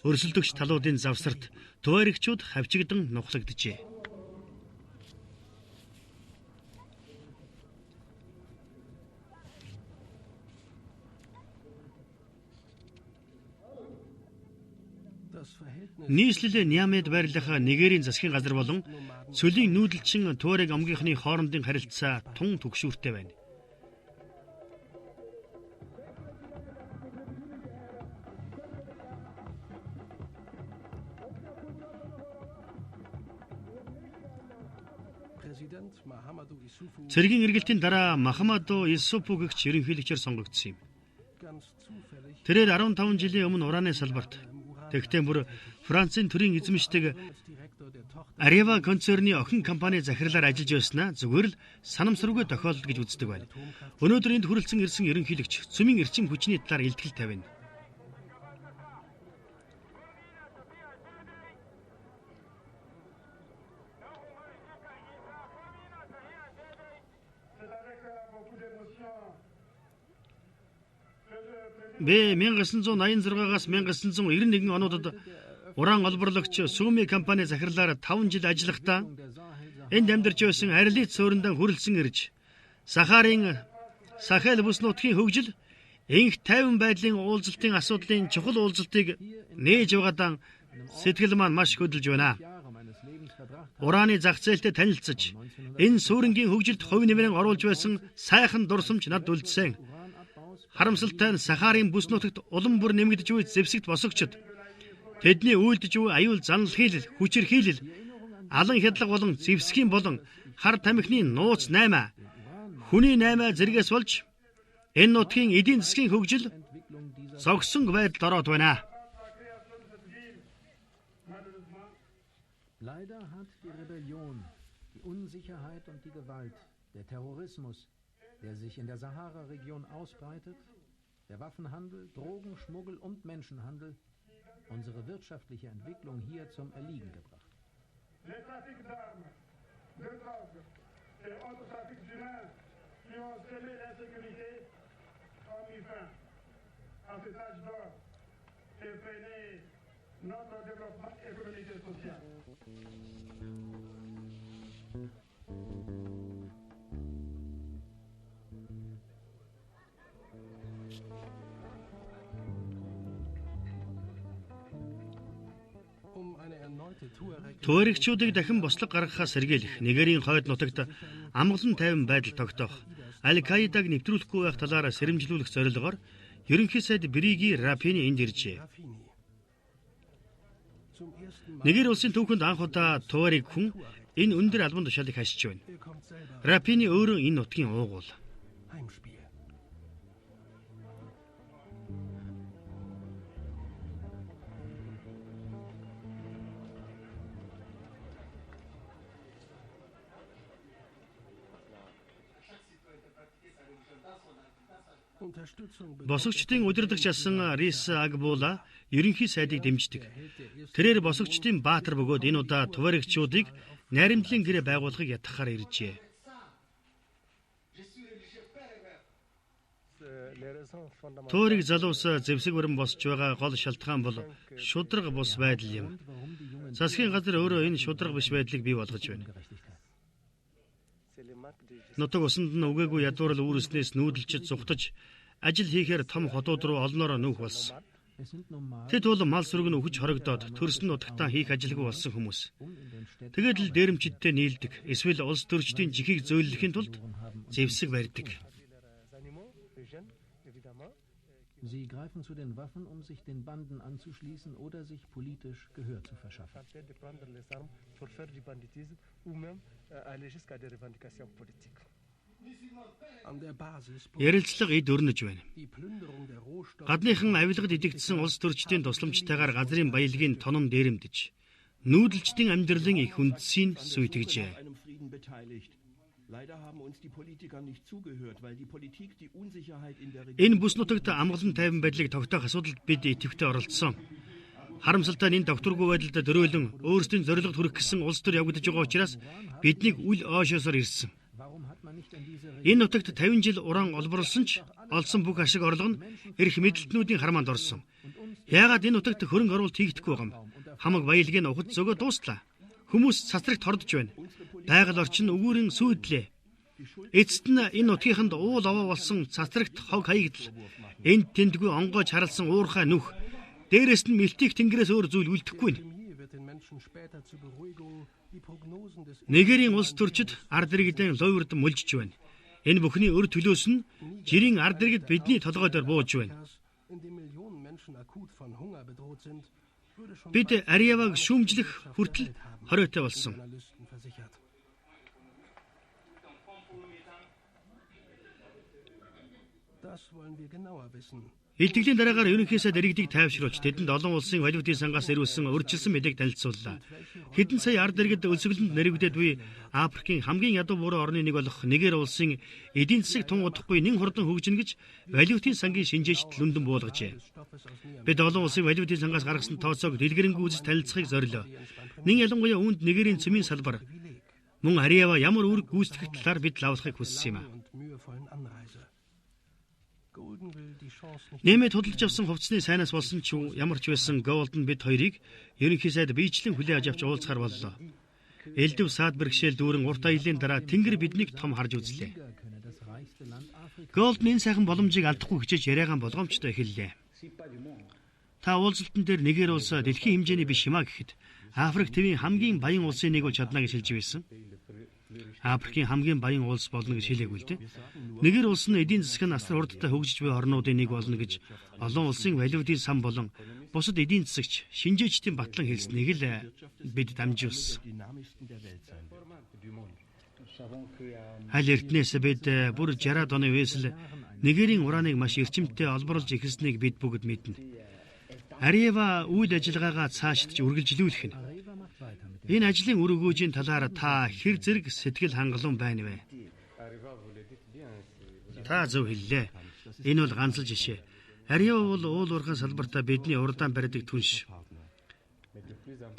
өрсөлдөгч талуудын завсарт туарегчууд хавчигдан нухлагджээ. Нийслэл Ниамед байрлах Нигерийн засгийн газар болон цөлийн нүүдэлчин Туарег омгийнхны хоорондын харилцаа тун түгшүүртэй байна. Цэргийн эргэлтийн дараа Махамаду Исупу гэгч ерөнхийлөгчөөр сонгогдсон юм. Тэрээр 15 жилийн өмнө ураны салбарт, тэгтээ бүр Францын төрийн эзэмшдэг Areva концерны охин компани захирлаар ажиллаж байснаа зүгээр л санамсаргүй тохиолдол гэж үздэг байна. Өнөөдөр энд хүрэлцэн ирсэн ерөнхийлөгч цөмийн эрчим хүчний талаар илтгэл тавина. Би 1986-аас 1991 онуудад уран олборлогч Сүми компани захирлаар 5 жил ажиллахдаа энд амьдарч байсан Арилит сууриндан хүрэлцэн ирж Сахарын Сахел бүс нутгийн хөгжил энх тайван байдлын уулзалтын асуудлын чухал уулзалтыг нээж байгаадаа сэтгэл маань маш хөдөлж байна. Ураны зах зээлтэй танилцаж энэ суурингийн хөгжилд хувь нэмрэн оруулж байсан сайхан дурсамж над үлдсэн. Харамсалтай нь Сахарын бүс нутагт улам бүр нэмэгдэж буй зэвсэгт босогчид тэдний үйлдэж буй аюул занал хийлэл, хүчирхийлэл, алан хядлага болон зэвсгийн болон хар тамхины нууц 8, хүний 8 зэргээс болж энэ нутгийн эдийн засгийн хөгжил зогсон байдалд ороод байна. Leider hat die Rebellion, die Unsicherheit und die Gewalt, der Terrorismus, der sich in der Sahara-Region ausbreitet, der Waffenhandel, Drogenschmuggel und Menschenhandel unsere wirtschaftliche Entwicklung hier zum Erliegen gebracht. Туарегчуудыг дахин бослого гаргахаас сэргийлэх, Нигерийн хойд нутагт амгалан тайван байдал тогтоох, Аль-Каидаг нэвтрүүлэхгүй байх талаар сэрэмжлүүлэх зорилгоор ерөнхий сайд Бриги Рафини энд иржээ. Нигер улсын түүхэнд анх удаа Туарег хүн энэ өндөр албан тушаалыг хашиж байна. Рафини өөрөө энэ нутгийн уугуул. Босогчдын удирдагч асан Рис Агбула ерөнхий сайдыг дэмждэг. Тэрээр босогчдын баатар бөгөөд энэ удаа туарегчуудыг наримтлалын гэрээ байгуулахыг ятгахаар иржээ. Туарег залуус зэвсэг барин босч байгаа гол шалтгаан бол шударга бус байдал юм. Засгийн газар өөрөө энэ шударга биш байдлыг бий болгож байна. Нутаг усанд нь үгээгүй ядуурл үүрснээс нүүдэлчид зүхтаж ажил хийхээр том хотууд руу олноороо нүүх болсон. Тэд бол мал сүрэг нь үхэж хорогдоод төрсөн нутагтаа хийх ажилгүй болсон хүмүүс. Тэгээд л дээрэмчидтэй нийлдэг. Эсвэл улс төрчдийн жихийг зөөллөхийн тулд зэвсэг барьдаг. Sie greifen zu den Waffen, um sich den Banden anzuschließen oder sich politisch Gehör zu verschaffen. Ярилцлага эд өрнөж байна. Гадныхан авилгад идэгдсэн улс төрчдийн тусламжтайгаар газрын баялагын тонон дээрэмдэж, нүүдэлчдийн амьдралын их үндсийг сүйтгэжээ. Энэ бүс нутагт амгалан тайван байдлыг тогтоох асуудалд бид идэвхтэй оролцсон. Харамсалтай нь энэ докторгүй байдалд дөрөөлөн өөрсдийн зорилгод хүрэх гэсэн улс төр явагдаж байгаа учраас биднийг үл ойшоосоор ирсэн. Энэ нутагт 50 жил уран олборлсон ч олсон бүх ашиг орлого нь эрх мэдэлтнүүдийн хармаанд орсон. Яагаад энэ нутагт хөрөнгө оруулалт хийгдэхгүй байгаа юм? Хамаг баялаг нь ухад зөгөө дуслаа. Хүмүүс цацрагт хордож байна. Байгаль орчин өгүүрэн сүйдлээ. Эцэст нь энэ нутгийнханд уул овоо болсон цацрагт хог хаягдал. Энд тэндгүй онгойж харалсан уурхай нүх. Дээрээс нь мэлтих тэнгэрээс өөр зүйл үлдэхгүй нь. Нигерийн улс төрчид ард иргэдийн луйвард мөлжиж байна. Энэ бүхний өр төлөөс нь жирийн ард иргэд бидний толгой дээр бууж байна. Бид Ариаваг шүүмжлэх хүртэл хориотой болсон. Илтгэлийн дараагаар ерөнхий сайд иргэдийг тайвшруулж тэдэнд олон улсын валютын сангаас ирүүлсэн өөрчилсөн мэдээг танилцууллаа. Хэдэн сая ард иргэд өлсгөлөнд нэрвэгдээд буй Африкийн хамгийн ядуу буруу орны нэг болох Нигер улсын эдийн засаг тун удахгүй нэн хурдан хөгжинэ гэж валютын сангийн шинжээчд лүндэн буулгажээ. Бид олон улсын валютын сангаас гаргасан тооцоог дэлгэрэнгүй үзэж танилцахыг зорилоо. Нэн ялангуяа үүнд Нигерийн цөмийн салбар мөн Ариава ямар үүрэг гүйцэтгэх талаар бид лавлахыг хүссэн юм. Нэмээд худалдаж авсан хувцсны сайнаас болсон ч ямар ч байсан Голден бид хоёрыг ерөнхий сайд биечлэн хүлээн авч уулзахар боллоо. Элдв саад бэрхшээл дүүрэн урт аяллаа дараа тэнгэр биднийг том харж үзлээ. Голден энэ сайхан боломжийг алдахгүй хичээж яриагаан болгоомжтой эхэллээ. Та уулзалтан дээр Нигер улс дэлхийн хэмжээний биш юмаа гэхэд Африк тивийн хамгийн баян улсын нэг болж чадна гэж хэлж байсан. Африкийн хамгийн баян улс болно гэж хэлээгүй л дээ. Нигер улс нь эдийн засаг нь асар хурдтай хөгжиж буй орнуудын нэг болно гэж олон улсын валютын сан болон бусад эдийн засагч шинжээчдийн батлан хэлснийг л бид дамжуулсан. Аль эртнээс бид бүр 60-аад оны үеэс л Нигерийн урааныг маш эрчимтэй олборлож эхэлснийг бид бүгд мэднэ. Ариева үйл ажиллагаагаа цаашдж үргэлжлүүлэх нь. Энэ ажлын үр өгөөжийн талаар та хэр зэрэг сэтгэл хангалуун байна вэ? Та зөв хэллээ. Энэ бол ганц л жишээ. Ариева бол уул уурхайн салбартаа бидний урдаан барьдаг түнш.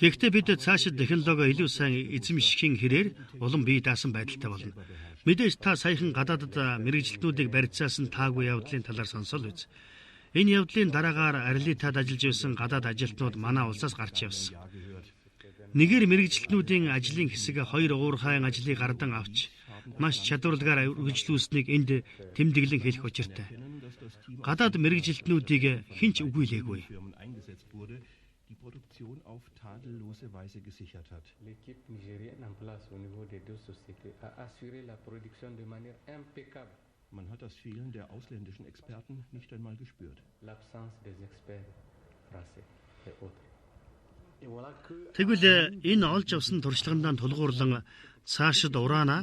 Гэхдээ бид цаашид технологи илүү сайн эзэмшихийн хэрээр улам бие даасан байдалтай болно. Мэдээж та саяхан гадаадад мэргэжилтнүүдийг барьцаасан таагүй явдлын талаар сонсол биз. Энэ явдлын дараагаар Арилитад ажиллаж байсан гадаад ажилтнууд манай улсаас гарч явсан. Нигер мэргэжилтнүүдийн ажлын хэсэг хоёр уурхайн ажлыг гардан авч маш чадварлагаар үргэлжлүүлсэнийг энд тэмдэглэн хэлэх учиртай. Гадаад мэргэжилтнүүдийг хэн ч үгүйлээгүй. Die Produktion auf tadellose Weise gesichert hat. L'équipe nigérienne en place au niveau des deux sociétés a assuré la production de manière impeccable. Man hat das Fehlen der ausländischen Experten nicht einmal gespürt. L'absence des experts français et autres. Тэгвэл энэ олж авсан туршлагандаа тулгуурлан цаашид ураанаа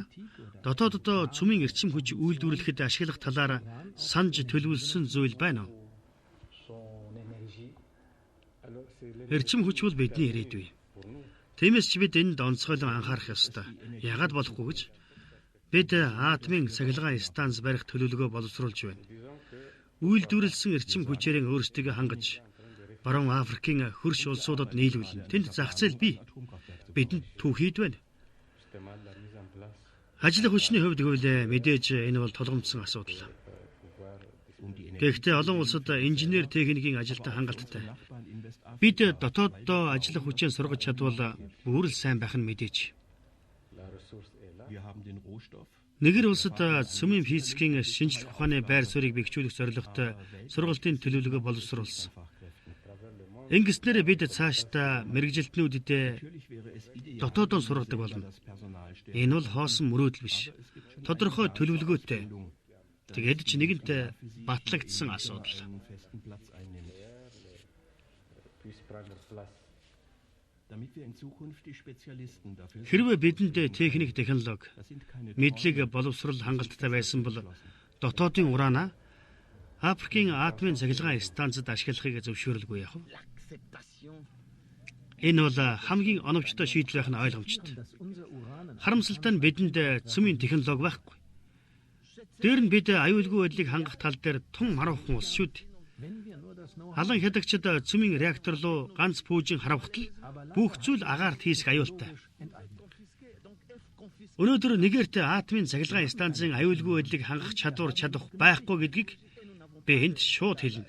дотооддоо цөмийн эрчим хүч үйлдвэрлэхэд ашиглах талаар санаж төлөвлөсөн зүйл байна уу? Эрчим хүч бол бидний ирээдүй. Тиймээс ч бид энд онцгойлон анхаарах ёстой. Яагаад болохгүй гэж бид атомын цахилгаан станц барих төлөвлөгөө боловсруулж байна. Үйлдвэрлэсэн эрчим хүчээрээ өөрсдийгөө хангаж Баруун Африкийн хөрш улсуудад нийлүүлнэ. Тэнд зах зээл бий. Бидэнд түүхийд байна. Ажлын хүчний хувьд гэвэл мэдээж энэ бол тулгамдсан асуудал. Гэхдээ олон улсад инженер техникийн ажилтан хангалттай. Бид дотооддоо ажиллах хүчээ сургаж чадвал бүр л сайн байх нь мэдээж. Нэгэр улсад цөмийн физикийн шинжлэх ухааны байр суурийг бэхжүүлэх зорилготой сургалтын төлөвлөгөө боловсруулсан. Ингэснээр бид цаашдаа мэргэжилтнүүдэд дотоодоо сургадаг болно. Энэ бол хоосон мөрөөдөл биш. Тодорхой төлөвлөгөөтэй. Тэгээд ч нэгэнт батлагдсан асуудал. Хэрвээ бидэнд техник, технологи, мэдлэг, боловсрол хангалттай байсан бол дотоодын ураанаа Африкийн атомын цахилгаан станцад ашиглахыг зөвшөөрөлгүй яах вэ? Энэ бол хамгийн оновчтой шийдэл байх нь ойлгомжтой. Харамсалтай нь бидэнд цөмийн технологи байхгүй. Дээр нь бид аюулгүй байдлыг хангах тал дээр тун харуухан улс шүү дээ. Халан хядагчид цөмийн реактор руу ганц пүүжин харавхтал бүх зүйл агаарт хийсэх аюултай. Өнөөдөр Нигерт атомын цахилгаан станцын аюулгүй байдлыг хангах чадвар чадах байхгүй гэдгийг би энд шууд хэлнэ.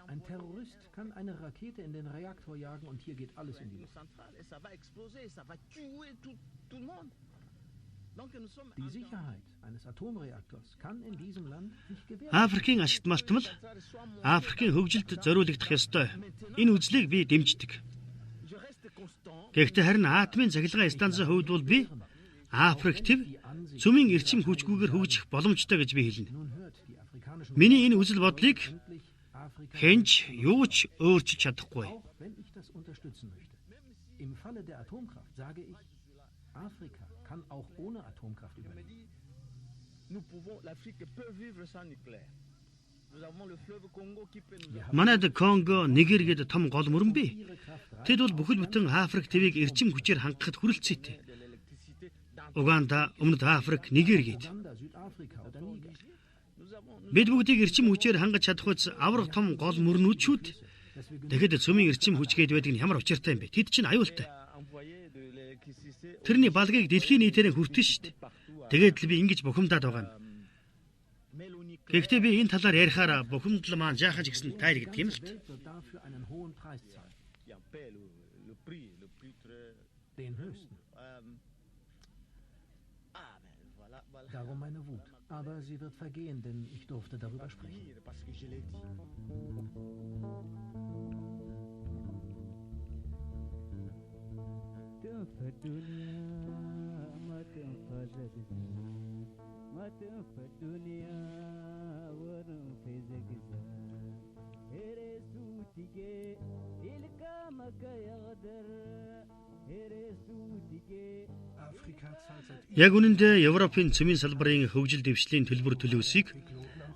Ein Terrorist kann eine Rakete in den Reaktor jagen und hier geht alles in die Luft. Die Sicherheit eines Atomreaktors kann in diesem Land nicht gewährleistet. Африкийн ашигт малтмал Африкийн хөгжилд зориулагдах ёстой. Энэ үзлийг би дэмждэг. Гэхдээ харин атомын цахилгаан станцын хувьд бол би Африк төв цөмийн эрчим хүчгүйгээр хөгжих боломжтой гэж би хэлнэ. Миний энэ үзэл бодлыг хэн ч юу ч өөрчилж чадахгүй. Im Falle der Atomkraft sage ich, Afrika kann auch ohne Atomkraft überleben. Манайд Конго, Нигер гээд том гол мөрөн бий. Тэд бол бүхэл бүтэн Африк тивийг эрчим хүчээр хангахад хүрэлцээтэй. Уганда, Өмнөд Африк, Нигер гээд. Бид бүгдийг эрчим хүчээр хангаж чадах үз авраг том гол мөрнүүд шүү дээ. Тэгэхэд цөмийн эрчим хүч гээд байдаг нь ямар учиртай юм бэ? Тэд чинь аюултай. Тэрний балгийг дэлхийн нийтээр хүртэн шүү дээ. Тэгээд л би ингэж бухимдаад байгаа юм. Гэхдээ би энэ талаар ярихаар бухимдал маань жаахан ч гэсэн тайр гэдэг юм л та. Darum meine Wut. Aber sie wird vergehen, denn ich durfte darüber sprechen. Яг үнэндээ Европын цөмийн салбарын хөгжил дэвшлийн төлбөр төлөвсийг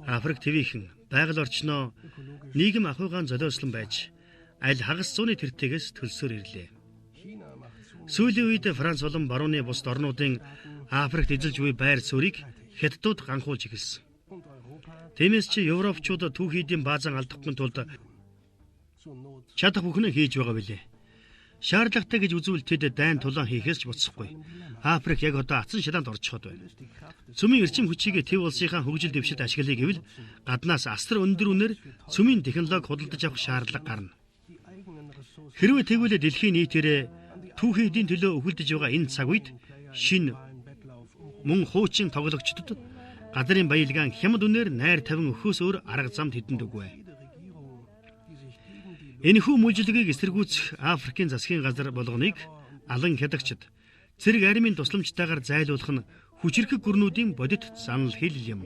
Африк твийнхэн байгаль орчноо нийгэм ахуйгаан золиослон байж аль хагас зууны тэртегээс төлсөөр ирлээ. Сүүлийн үед Франц болон барууны бусад орнуудын Африкт эзэлж буй байр суурийг хятадууд ганхуулж эхэлсэн. Тиймээс чи европчууд түүхийдийн баазан алдахгүй тулд чадах бүхнээ хийж байгаа билээ. Шаардлагатай гэж үзвэл тэд дайн тулаан хийхээс ч буцахгүй. Африк яг одоо ацсан шалаанд орчиход байна. Цөмийн эрчим хүчийг төв улсынхаа хөгжил дэвшилд ашиглая гэвэл гаднаас асар өндөр үнээр цөмийн технологи худалдаж авах шаардлага гарна. Хэрвээ тэгвэл дэлхийн нийтээрээ түүхийдийн төлөө өхөлдөж байгаа энэ цаг үед шинэ мөн хуучин тоглогчдод газрын баялгаан хямд үнээр найр тавин өгөхөөс өөр арга зам тэдэнд үгүй. Энэхүү мүлжлэгийг эсэргүүцэх Африкийн засгийн газар болгоныг алан хядагчид цэрэг армийн тусламжтайгаар зайлуулах нь хүчирхэг гүрнүүдийн бодит занал хэл юм.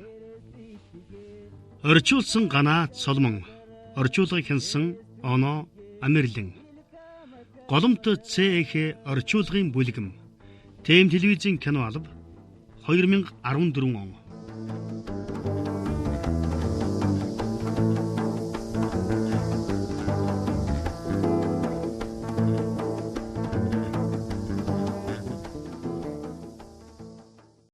Орчуулсан Ганаа Соломон, орчуулгыг хянсан Оно Амирлэн. Голомт ЦХ орчуулгын бүлгэм. ТМ телевизийн кино алба 2014 он.